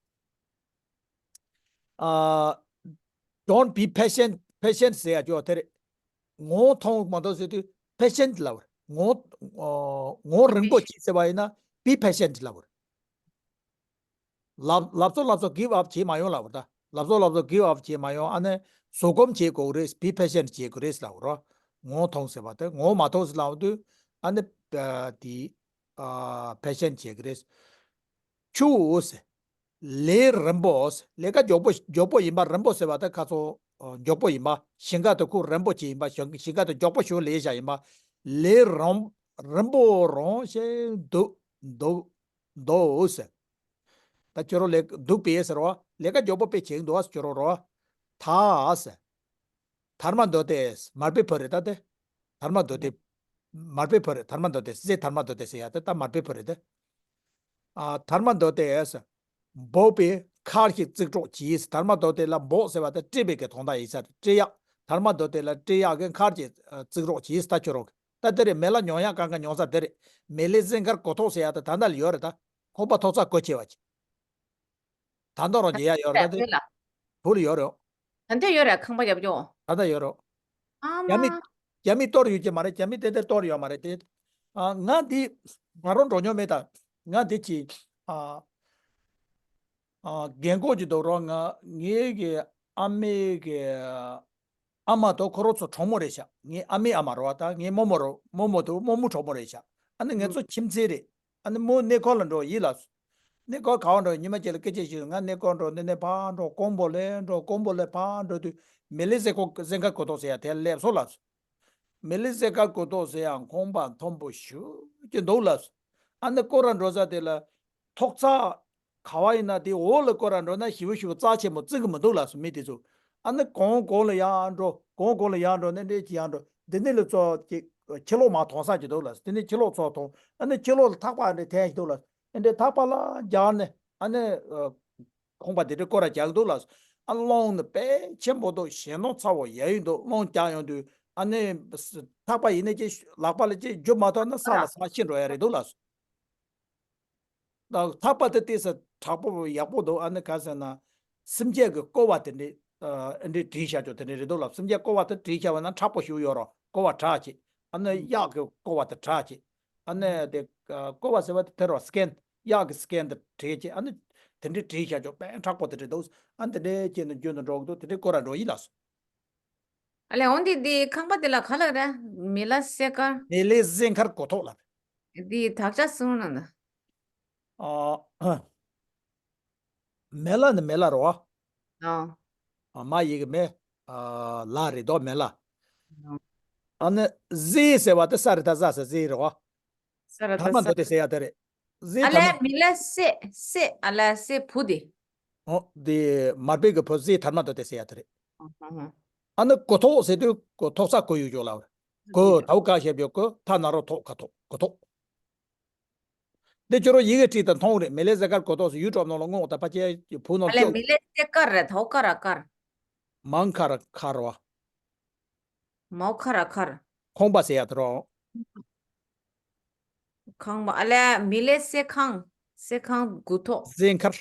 ཨ། Don't be patient, patient ཟེར་ཡ་ཅོ་དེ་རེད། ངོ་མཐོང་མ་མཐོང་ཟེར་དུས་patient ལབ་པ་རེད། ངོ་ཨ། ངོ་རིང་པོ་བྱེད་ཟེར་བ་ཡིན་ན་be patient ལབ་པ་རེད། ལབ་ལབ་སོ་ལབ་སོ་give up བྱེད་མ་ཡོང་ལབ་པ་རེད། ད་ལབ་སོ་ལབ་སོ་give up བྱེད་མ་ཡོང་། ཨ་ནི་བཟོད་སྒོམ་བྱེད་དགོས་རེད། be patient བྱེད་དགོས་རེད་ལབ་པ་རེད། ངོ་མཐོང་ཟེར་བ་དེ་ངོ་མ་མཐོང་ཟེར་ལབ་དུས་ཨ་ནི་ཨ། དེ་ཨ། patient བྱེད་དགོས་རེད། ཆུ་ཟེར། ལས་རིང་པོ། ལས་ཀ་མགྱོགས་པོ་མགྱོགས་པོ་ཡིན་པ། རིང་པོ་ཟེར་བ་ད་ཁ་སང་ཨ། མགྱོགས་པོ་ཡིན་པ། ཞིང་ཁ་དེ་ཁོ་རིང་པོ་ཅིག་ཡིན་པ། ཞིང་ཞིང་ཁ་དེ་མགྱོགས་པོ་ཞིག་ལས་བཞག་ཡིན་པ། ལས་རིང་རིང་པོ་རང་བཞིན་འདུག་འདུག་འདུག་ཟེར། ད་ཁྱོད་རང་ལས་འདུག་པས་ཟེར་བ། ལས་ཀ་མགྱོགས་པོ་དཔེ་བྱེད་འདུག་ཨ་ཁྱོད་རང་རོ། ད་ཟེར། དར་མ་མདོ་སྡེ། མར་པའི་བུ་རེད་ད་དེ། དར་མ་མདོ་སྡེ། མར་པའི་བུ་རེད། དར་མ་མདོ་སྡེ། སྲས་དར་མ་མདོ་སྡེ་ཟེར་ཡ་དེ་ད་མར་པའི་བུ་རེད་དེ། ཨ། དར་མ་མདོ་སྡེ། འབོག་པའི་མཁར་ཞིག་བརྩིག་རོགས་གྱིས། དར་མ་མདོ་སྡེ་ལ་འབོག་ཟེར་བ་དེ་དཀྲིས་པའི་གི་དོན་དག་ཡིན་ས་རེད། དཀྲི་ཡག་དར་མ་མདོ་སྡེ་ལ་དཀྲི་ཡག་གི་མཁར་ཞིག་བརྩིག་རོགས་གྱིས། ད་ཁྱོད་རང་གི་ད་དེ་རེད། མེ་ལ་མྱོང་ཡག་གང་ག་མྱོང་ས་དེ་རེད། མེ་ལེ་རྩེ་མཁར་གོ་ཐོག་ཟེར་ཡག་དེ་ད་ལྟ་ལ་ཡོད་རེད། ད་ཁོག་པ་ཐོག་ས་གོ་ཆེ་བ་ཅིག་ད་མདོ་རང་རྒྱལ་ཡག་ཡོད་རེད། ད་དེ་བོད་ལ་ཡོད་རེད། ད་ལྟ་ཡོད་རེད། ཁང་པ་རྒྱབ་ཀྱོག་ད་ལྟ་ཡོད་རེད། ཨ་མ། རྒྱ་མི་རྒྱ་མི་གཏོར་ཡོད་ཀྱི་མ་རེད། རྒྱ་མི་དེ་དེར་གཏོར་ཡོད་མ་རེད་དེ། ཨ། ང་འདི་ང་རང་འགྲོ་མྱོང་མེད་ད། ང་འདི་ཅི། ཨ། ཨ། རྒན་གོག་ཅིག་འདུག་རོགས། ང་ངའི་གི་ཨ་མའི་གི་ཨ་མ་དང་ཁོ་རང་ཚོ་གྲོགས་མོ་རེད་ཤག་ངའི་ཨ་མའི་ཨ་མ་རེད་བ། ད་ངའི་རྨོ་མོ་རེད། རྨོ་མོ་དང་རྨོ་མོ་གྲོགས་མོ་རེད་ཤག་ཨ་ནི་ངེད་ཚོ་ཁྱིམ་མཚེས་རེད། ཨ་ནི་མོ་གནས་སྐོར་ལ་འགྲོ་ཡིན་ལ། གནས་སྐོར་ག་བ་འགྲོ། ཉི་མ་གཅིག་ལ་སྐད་ཆ་ཞུས། ང་གནས་སྐོར་འགྲོ། འདི་ནས་ཕར་འགྲོ། ཀོང་པོ་ལ་འགྲོ། ཀོང་པོ་ལ་ཕར་འགྲོ་དུས་མེ་ལེ་རྩེ་ཁོ་རྩེ་མཁར་གོ་ཐོག་ཟེར་ཡ་དེར་སླེབས་སོང་ལ། མེ་ལེ་རྩེ་མཁར་གོ་ཐོག་ཟེར་ཡ་ཁང་པ་མཐོན་པོ་ཞེ་པོ་ཅིག་འདུག་ལ། ཨ་ནི་སྐོར་ར་འགྲོ་ས་དེ་ལ་ཐོག་རྩེག་ག་བ་ཡིན་ན་དེ་འོག་ལ་སྐོར་ར་འགྲོ་ན་ཞེ་པོ་ཞེ་པོ་རྩ་ཆེན་པོ་བརྩི་གི་མི་འདུག་ལ་སོ། མི་དེ་ཚོ་ཨ་ནི་གོང་གོང་ལ་ཡར་འགྲོ། གོང་གོང་ལ་ཡར་འགྲོ་ནས་འདྲེ་ཅི་ཡར་འགྲོ། འདི་ནས་ལ་ཚོ་ཅིག་ཕྱི་ལོགས་མར་མཐོང་ས་ཅིག་འདུག་ལ། དེ་ནས་ཕྱི་ལོགས་ཚོ་མཐོང་། ཨ་ནི་ཕྱི་ལོགས་ལ་ཐག་པ་འདྲེ་འཐེན་ཞིག་འདུག་ལ། ཨ་འདྲེ་ཐག་པ་ལ་རྒྱག་ནས་ཨ་ནི་ཁང་པ་དེ་འདྲེ་སྐོར་ར་རྒྱག་འདུག་ལ། ཨ་རླུང་ནི་དཔེ་ཆེན་པོ་འདུག་ཞེད་སྣང་ཚ་བོ་ཡ་ཡིན་འདུག་རླུང་རྒྱག་ཡོང་དུས་ཨ་ནི་ཐག་པ་ཡིན་ནས་ཅིག་ལག་པ་ལ་ཅིག་རྒྱུ་མ་ཐོག་ན་ས་ལ་ས་ཤི་འགྲོ་ཡ་རེད་འདུག་ལ། ད་ཐག་པ་དེ་ཏོག་ཙམ་དྲག་པོ་ཡག་པོ་འདུག་ཨ་ནི་ག་ཟེར་ན། སེམས་ཅན་གྱི་སྐོར་བ་དེ་འདྲས་ཨ་འདྲས་བྲིས་བཞག་ཆོག་དེ་འདྲས་རེད་འདུག་ལ། སེམས་ཅན་སྐོར་བ་དེ་བྲིས་བཞག་པ་ན་མཁྲེགས་པོ་ཞིག་ཡོད་རོགས། སྐོར་བ་དྲག་ཅིག་ཨ་ནི་གཡག་གི་སྐོར་བ་དེ་དྲག་ཅིག་ཨ་ནི་དེ་ཨ་སྐོར་བ་ཟེར་བ་དེ་དེ་རོ་སི་ཀེན། གཡག་གི་སི་ཀེན་དེ་བྲིས་ཅིག་ཨ་ནི་དེ་འདྲས་བྲིས་བཞག་ཆོག་དཔེ་མཁྲེགས་པོ་དེ་འདྲས་འདུག་ཨ་ནི་དེ་འདྲས་ཅིག་ནི་རྒྱུན་དུ་འགྲོ་གི་འདུག་དེ་འདྲས་སྐོར་ར་འགྲོ་ཡིན་ལ་སོ། ཨ་ལས་འོན་ཏེ་འདི་ཁང་པ་འདི་ལ་ག་ལབ་རེད། མེ་ལ་སེ་ཀར། མེ་ལེ་རྩེ་མཁར་གོ་ཐོག་ལབ་རེད། འདི་དག་ཆ་གསུང་ན་ན། ཨ། མེ་ལ་ནི་མེ་ལ་རོ། ཨ། ཨ། མ་ཡི་གེ་མེ། ཨ། ལ་རེད་དོ་མེ་ལ། ཨ་ནི་རྩེ་ཟེར་བ་དེ་ས་རེད་ད་ཟ་ཟེར་རྩེ་རེད་བ། ས་ར་དར་མ་མདོ་སྡེ་ཟེར་ཡ་དེ་རེད། རྩེ་ཨ་དར་མ། ལས་མེ་ལ་སེ་སེ་ཨ་ལ་སེ་བུ་དེ། ཨོ་དེ་མར་པའི་གི་བུ་རྩེ་དར་མ་མདོ་སྡེ་ཟེར་ཡ་དེ་རེད། ཨ་ནི་གོ་ཐོག་ཟེར་དུས་གོ་ཐོག་ས་གོ་ཡུག་ཡོག་ལ་བར། གོ་ཐོག་ཐའོ་ཀ་ཞབས་ཀྱུ་གོ་ཐ་ན་རོ་ཐོག་ག་ཐོག་གོ་ཐོག་དེ་ཁྱོད་རང་ཡི་གེ་བྲིས་དང་མཐོང་རེད། མེ་ལེ་ཟེ་ཀར་གོ་ཐོག་ཟེར་ཡུལ་གྲོགས་ནང་ལ་སྔོག་དང་ཕ་ཆེ་བུ་ནང་ཨ་ལས་སྐྱོ། མེ་ལེ་སེ་ཀར་རེད་ཐའོ་ཀ་ར་ཀར། མང་ཁ་ར་ཁར་བ། མའོ་ཁ་ར་ཁར། ཁོང་པ་ཟེར་ཡ་དེ་རོ། ཁང་པ་ཨ་ལས་མེ་ལེ་སེ་ཁང་། སེ་ཁང་དགུ་ཐོག་རྩེ་མཁར།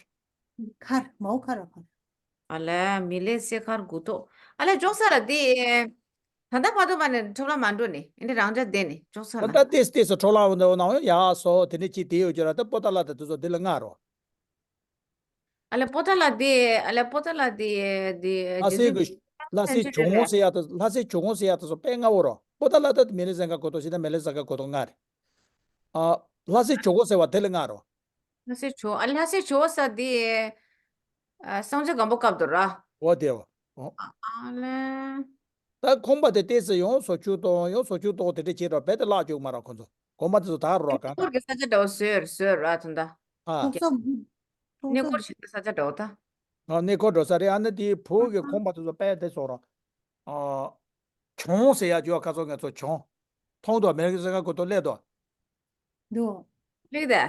ཁར་མའོ་ཁ་ར་ཁར། ཨ་ལས་མེ་ལེ་སེ་ཁར་དགུ་ཐོག་ཨ་ལས་ཅོག་ས་ལ་དེ། ད་ལྟ་བར་དུ་བ་ནས་འཁྲབ་ལ་མ་འགྲོ་ནི་ཨེ་འདྲ་རང་ཅག་བསྡད་ནི་ཅོག་ས་ད་ལ། ད་ཏེས་ཏེས་སུ་འཁྲབ་ལ་འོ་ནའོ་ཡ་སོ་དེ་ནས་ཅི་དེ་ཡོད་ཀྱི་ར་ད་པོ་ཏ་ལ་ད་དེ་ཚོ་དེ་ལ་ང་རོ། ཨ་ལས་པོ་ཏ་ལ་དེ་ཨ་ལས་པོ་ཏ་ལ་དེ་དེ་ལྷ་རྗེ་སའི་བཙུན་གི་ལྷ་སའི་ཇོ་བོ་ཟེར་ཡ་ད་ལྷ་སའི་ཇོ་བོ་ཟེར་ཡ་ད་སོ་དཔེ་ང་འོ་རོ། པོ་ཏ་ལ་ད་མེ་ལེ་ཟེ་ཀར་གོ་ཐོག་ཟེར་ན་མེ་ལེ་ཟེ་ཀར་གོ་ཐོག་ང་རེ། ཨ། ལྷ་སའི་ཇོ་བོ་ཟེར་བ་དེ་ལ་ང་རོ། ལྷ་སའི་ཇོ་ཨ་ལྷ་སའི་ཇོ་ས་དེ། ཨ། སངས་རྒྱས་སྒམ་པོ་སྐབས་དུ་ར། འོ་དེ་བ། འོ། ཨ་ལས། ད་ཁོང་པ་དེ་ཏེས་སུ་ཡོང་སོ་ཆུ་གཏོང་ཡོང་སོ་ཆུ་གཏོང་དེ་འདྲ་བྱེད་རོགས་བེད་དེ་བརླག་བཅུག་མ་རོགས་ཁོང་ཚོ་གོམ་པ་དེ་ཚོ་དག་རོགས་གང་ག་གནས་སྐོར་གྱི་ས་ཆ་འདྲ་བོ་བཟོས་བཟོས་ར་ད་ལྟ། ཨ། ཐོག་ས་དགུ། ཐོག་གནས་ས་སྐོར་བྱེད་ས་ཆ་འདྲ་བོ་ད། ཨ་གནས་སྐོར་འགྲོ་ས་རེད། ཨ་ནི་དེའི་བུ་གི་ཁོང་པ་དེ་ཚོ་བེད་དེ་སོ་རོགས། ཨ། གྱོང་ཟེར་ཡ་ཅོ་ཁ་ཚོ་ངེ་ཚོ་གྱོང་། མཐོང་དོ་མེ་ལེ་ཟེ་ཁར་གོ་དོ་ལེ་དོ། འདུག་ལེགས་དེ།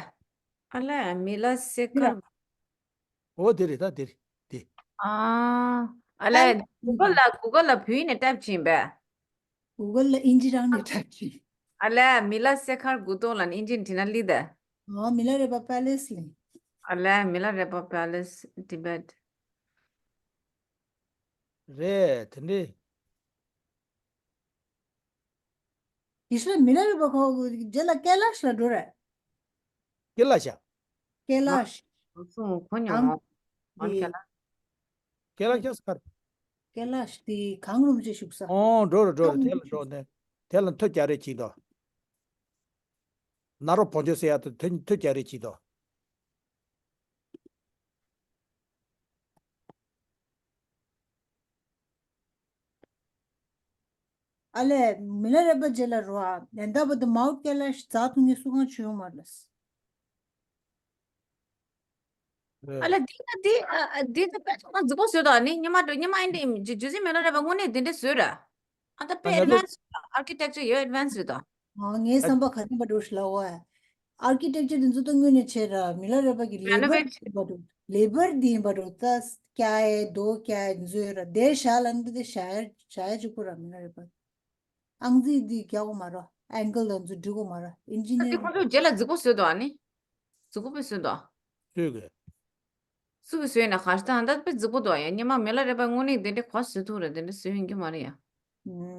ཨ་ལས་མི་ལ་སེ་ཁར། འོ་དེ་རེད་ད་དེ་རེད་དེ། ཨ། ཨ་ལས་ཨ་གུ་གལ་ལ་གུ་གལ་ལ་བོད་ཡིག་ནས་འཁྲབ་ཕྱིན་པས། གུ་གལ་ལ་ཨིན་ཇི་རང་ནས་འཁྲབ་ཕྱིན། ཨ་ལས་མི་ལ་སེ་ཁར་གུ་ཏོ་ལ་ཨིན་ཇི་ནས་བྲིས་ན་ལེགས་དེ། ཨོ་མི་ལ་རས་པ་པེ་ལེ་སི་ལ། ཨ་ལས་མི་ལ་རས་པ་པེ་ལེ་སི་ཊི་བེཊ། རེད་དེ་འདྲའི། ཡེ་ཤུ་ལ་མི་ལ་རས་པ་ཁོ་རྗེས་ལ་ཀེ་ལ་ཤ་ལ་འགྲོ་རེད། ཀེ་ལ་ཤ། ཀེ་ལ་ཤ། སོང་གོ་མྱོང་ཨང་། ཨང་ཀེ་ལ། ཀེ་ལ་ཤ་སྐར། ཀེ་ལ་ཤ་དེ་གངས་རིན་པོ་ཆེ་བཞུགས་ས། ཨོ་འགྲོ་རེད་འགྲོ་རེད་དེ་ལ་འགྲོ་ནས་དེ་ལ་མཐོ་རྒྱག་རེས་བྱེད་དོ། ནཱ་རོ་བོ་ཇོ་ཟེར་ཡ་དེ་མཐོ་མཐོ་རྒྱག་རེས་བྱེད་དོ། ཨ་ལས་མི་ལ་རས་པ་རྗེས་ལ་རོ་ཨ་ལན་ད་བ་དུ་མའུ་ཀེ་ལ་ཤ་རྫ་ཐུང་ངེ་སུ་གང་ཆུ་ཡོང་མ་ལ། ཨ་ལ་འདི་ན་འདི་ཨ་ཨ་འདི་ན་དཔེ་ཚོགས་ན་རྫིག་པོ་བཟོས་དོ་ཨ་ནི་སྙེ་མ་འགྲོ་སྙེ་མ་ཨིན་འདི་ཇུ་ཇུ་ཟི་མེ་ལོ་རེ་བ་དངོས་གནས་འདི་འདྲ་བཟོས་ར། ཨ་ད་དཔེ་ཨ་ང་ཚོ་advance་ར་architecture་ཡོད་advance་རེད་དོ། ཨ་ངའི་བསམ་པ་ག་རེ་འབའ་འགྲོ་ཤི་ལ་ཝ། architecture་འདི་ཚོ་ད་དངོས་གནས་བྱས་ར་མི་ལ་རས་པ་གི་ལེ་བར་renovate་འདི་འབའ་འགྲོ་ལེ་བར་འདི་འབའ་འགྲོ་ད་སྐྱ་ཡེ་རྡོ་སྐྱ་ཡེ་འདི་ཚོ་ཡོད་ར་དེ་ཞག་ལ་འདི་དེ་ཞག་ཡ་ཞག་ཡ་གཅིག་པོ་ར་མི་ལ་རས་པ། ཨང་རྩིས་འདི་རྒྱག་གོ་མ་ར། angle་དང་ཚོ་འགྲིག་གོ་མ་ར། ཨིན་ཇི་ཨ་ནི་ནི་ཁོ་ཚོ་རྗེས་ལ་རྫིག་པོ་བཟོས་འདུག་ཨ་ནི། རྫིག་པོ་དཔེ་བཟོས་འདུག་སུས་གི། སུ་གི་བཟོས་ན་ག་ཤ་ད་ད་དཔེ་རྫིག་པོ་འདུག་ཡ་སྙེ་མ་མི་ལ་རས་པ་དངོས་གནས་དེ་འདྲའི་གོ་བཟོས་ཐུབ་རེད་དེ་འདྲ་བཟོས་ཡོང་གི་མ་རེད་ཡ།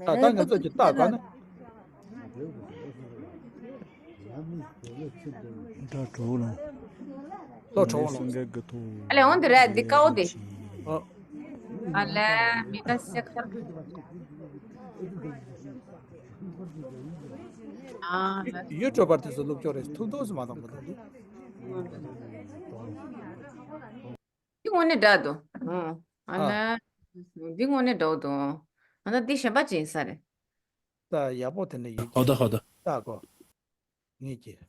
ད་ད་ང་ཚོ་གི་རྟགས་ག་ན། ད་གྲོགས་ལ། ལོ་གྲོགས་ལ། སེང་གེ་གི་ཐོག་ཨ་ལས་འོང་དེ་རེད་འདི་ཀའོ་དེ། ཨ། ཨ་ལས་མི་ད་སེ་ཁར། ཨ་ལས། ཡུ་ཊུབ་པར་དེ་ཚོ་སློབ་སྦྱོང་རེད་ཐུགས་མཐོང་སུ་མ་གཏོང་གི་འདུག་འདི་དངོས་གནས་འདྲ་འདུག་ཨ་ལས། འདི་དངོས་གནས་འདྲ་འདུག་ཨ་ད་འདི་གཞན་པ་ཅིག་ཡིན་ས་རེད། ད་ཡག་པོ་དེ་འདྲ་ཡོད་ཀྱི། ཧོ་ད་ཧོ་ད། ལྟ་གོ་ངེད་ཀྱི།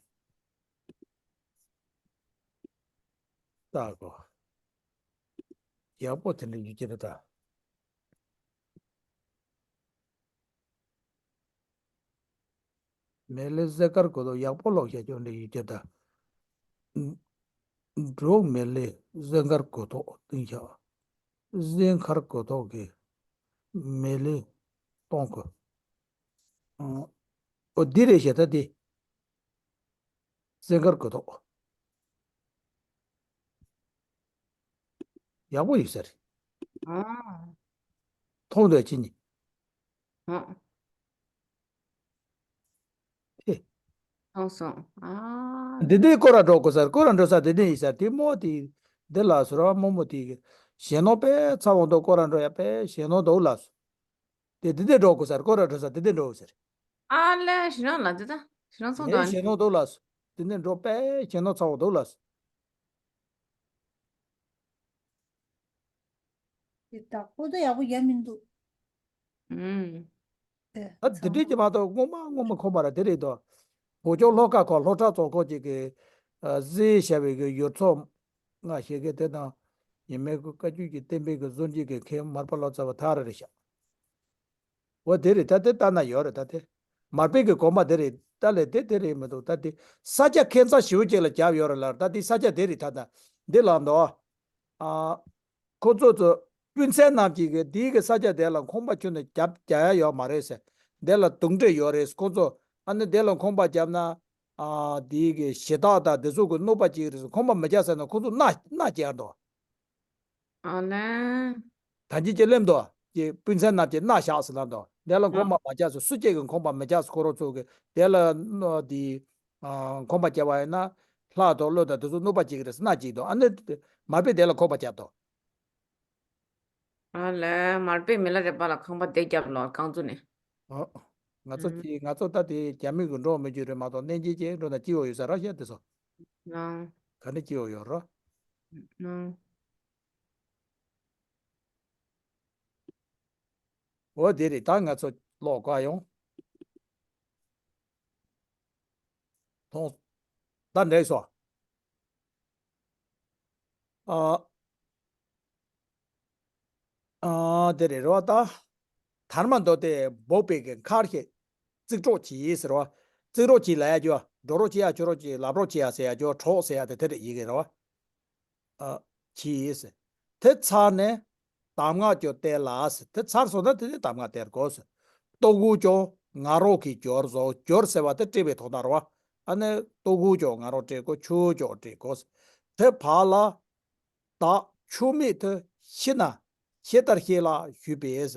ལྟ་གོ་ཡག་པོ་དེ་འདྲ་ཡོད་ཀྱི་རེད་ད། མེ་ལེ་ཟེ་དཀར་གོ་ཐོག་ཡག་པོ་ཀློག་བྱ་ཁྱོད་འདྲ་ཡོད་ཀྱི་ད། འབྲོག་མེ་ལེ་ཟེ་དཀར་གོ་ཐོག་སྟེང་བྱ། ཟེ་མཁར་གོ་ཐོག་གི་མེ་ལེ་གཏོང་གོ་ཨོ་འདི་རེད་ཤེ་ད་འདི། ཟེ་མཁར་གོ་ཐོག་ཡག་པོ་ཡོད་ས་རེད། ཨ། མཐོང་འདོད་ཅི་ནི། ཨ། ཧེ། མཐོང་སོང་། ཨ། འདི་འདི་སྐོར་ར་འགྲོ་དགོས་ས་རེད། སྐོར་ར་འགྲོ་ས་འདི་འདི་ཡིན་ས་རེད། དེ་མོ་དེ་འདི་ལ་སོ་ར་མོ་མོ་དེ་གི་ཞེ་ནོ་པས་ཚ་བོ་འདུག་སྐོར་ར་འགྲོ་ཡ་པས་ཞེ་ནོ་འདུག་ལ་སོ། དེ་འདི་འདི་འགྲོ་དགོས་ས་རེད། སྐོར་ར་འགྲོ་ས་འདི་འདི་འགྲོ་དགོས་ས་རེད། ཨ་ལས་ཞེ་ནོ་ལ་འདི་ད་ཞེ་ནོ་ཚོ་འདུག་ཨ་ནི། ཞེ་ནོ་འདུག་ལ་སོ། འདི་འདི་འགྲོ་པས་ཞེ་ནོ་ཚ་བོ་འདུག་ལ་སོ། དེ་བདག་པོ་ད་ཡག་པོ་ཡ་མི་འདུག་ཨུམ། དེ་ཨ་དེ་འདྲའི་ཀྱི་མ་གཏོགས་སྔོན་མ་སྔོན་མ་ཁོ་མ་ར་དེ་རེད་དོ། བོད་ལྗོངས་ལྷོ་ཁ་ཁོ་ལྷོ་བྲག་རྫོང་ཁོངས་ཀྱི་གི་ཨ་བཟོས་བྱ་བའི་གི་ཡུལ་ཚོ་ལྔ་ཞེ་གི་དེ་དང་ཉི་མའི་གི་བཀའ་བརྒྱུད་ཀྱི་བསྟན་པའི་གི་གཟུངས་བཞི་གི་མཁན་མར་པ་ལོ་ཙཱ་བ་ཐ་ར་རེད་ཤག་འོ་དེ་རེད་ད། དེ་ལྟ་ན་ཡོད་རེད་ད། དེ་མར་པའི་གི་དགོན་པ་དེ་རེད་ད། ལས་དེ་དེ་རེད་མི་འདུག་ད་དེ་ས་ཆ་ཁྱད་མཚར་ཞེ་པོ་ཅིག་ལ་བརྒྱབ་ཡོད་རེད་ལ། ད་དེ་ས་ཆ་དེ་རེད་ད། ད་འདི་ལ་འདུག་ཨ། ཁོ་ཚོ་ཚོ་སྤུན་མཚན་རྣམས་ཀྱིས་གི་དེའི་གི་ས་ཆ་དེ་ལ་ཁང་པ་ཁྱོན་ནས་བརྒྱབ་རྒྱག་ཡ་ཡོད་མ་རེད་ཟེར། དེ་ལ་དུག་འདྲེ་ཡོད་རེད། ཁོ་ཚོ་ཨ་ནི་དེ་ལ་ཁང་པ་བརྒྱབ་ན་ཨ་དེའི་གི་ཞེ་དྲག་དང་དེ་ཚོ་གི་གནོད་པ་ཅིག་རེད་ཟེར། ཁང་པ་མི་རྒྱག་ཟེར་ན་ཁོ་ཚོ་མནའ་མནའ་བསྐྱལ་འདུག་ཨ་ལས། ད་ཅི་ཅི་སླེབས་འདུག་ཅེས་སྤུན་མཚན་རྣམས་ཀྱིས་མནའ་བཞག་ཟེར་ལབ་འདུག་དེ་ལ་ཁང་པ་མ་རྒྱག་ཟེར། སུ་གཅིག་གི་ཁང་པ་མི་རྒྱག་ཟེར། ཁོ་རང་ཚོ་གི་དེ་ལ་གནོད་དེ་ཨ་ཁང་པ་བརྒྱབ་པ་ཡིན་ན་ལྷ་དང་ཀླུ་དང་དེ་ཚོ་གནོད་པ་སྐྱེལ་གི་རེད་ཟེར་མནའ་བསྐྱལ་འདུག་ཨ་ནི་མར་པས་དེ་ལ་ཁང་པ་བརྒྱབ་འདུག་ཨ་ལས་མར་པས་མི་ལ་རས་པ་ལ་ཁང་པ་དེ་བརྒྱབ་ལོ་རྐང་བཙུགས་ནས། ཨོ། ང་ཚོ་ཨུམ། གཅིག་ང་ཚོ་ད་དེ་རྒྱ་མི་གི་འགྲོ་མི་རྒྱུ་རེད་མ་གཏོགས་གནས་མཇལ་ཅིག་འགྲོ་ན་སྐྱིད་པོ་ཡོད་ས་ར་ཤག་དེ་ཚོ། ཨང་། ག་ནས་སྐྱིད་པོ་ཡོད་ར། ཨང་། འོ་དེ་རེད། ད་ང་ཚོ་ཀློག་ག་ཡོང་། མཐོང་། ད་འགྲིག་སོང་། ཨ། ཨ་དེ་རེད་རོ་ད། དར་མ་མདོ་སྟེ་འབོག་པའི་གི་མཁར་ཞིག་བརྩིག་གྲོགས་གྱིས་ཟེར་བ། བརྩིག་རོགས་གྱིས་ལབ་ཡ་ཅོ། འགྲོ་རོགས་གྱིས་ཡ་ཆོ་རོགས་གྱིས་ལབ་རོགས་གྱིས་ཡ་ཟེར་ཡ་ཅོ། གྲོགས་ཟེར་ཡ་དེ་དེ་རེད་ཡི་གེ་རེད་བ། ཨ། གྱིས་ཟེར། དེ་ཚར་ནས་གདམས་ངག་ཀྱང་སྟེར་ལ་ཟེར། དེ་ཚར་སོང་ན་དེ་ནས་གདམས་ངག་སྟེར་དགོས་ཟེར། ལྟོ་གོས་ཀྱང་ང་རང་གིས་སྦྱོར་བཟོ། སྦྱོར་ཟེར་བ་དེ་སྤྲས་པའི་དོན་དག་རེད་བ། ཨ་ནི་ལྟོ་གོས་ཀྱང་ང་རང་སྤྲས་དགོས། ཆུ་ཀྱང་སྤྲས་དགོས་ཟེར། དེ་བར་ལ། བདག་ཆུ་མིག་དེ་ཤི་ན་ཤི་ལྟར་ཤེས་ལ་ཞུས་པས།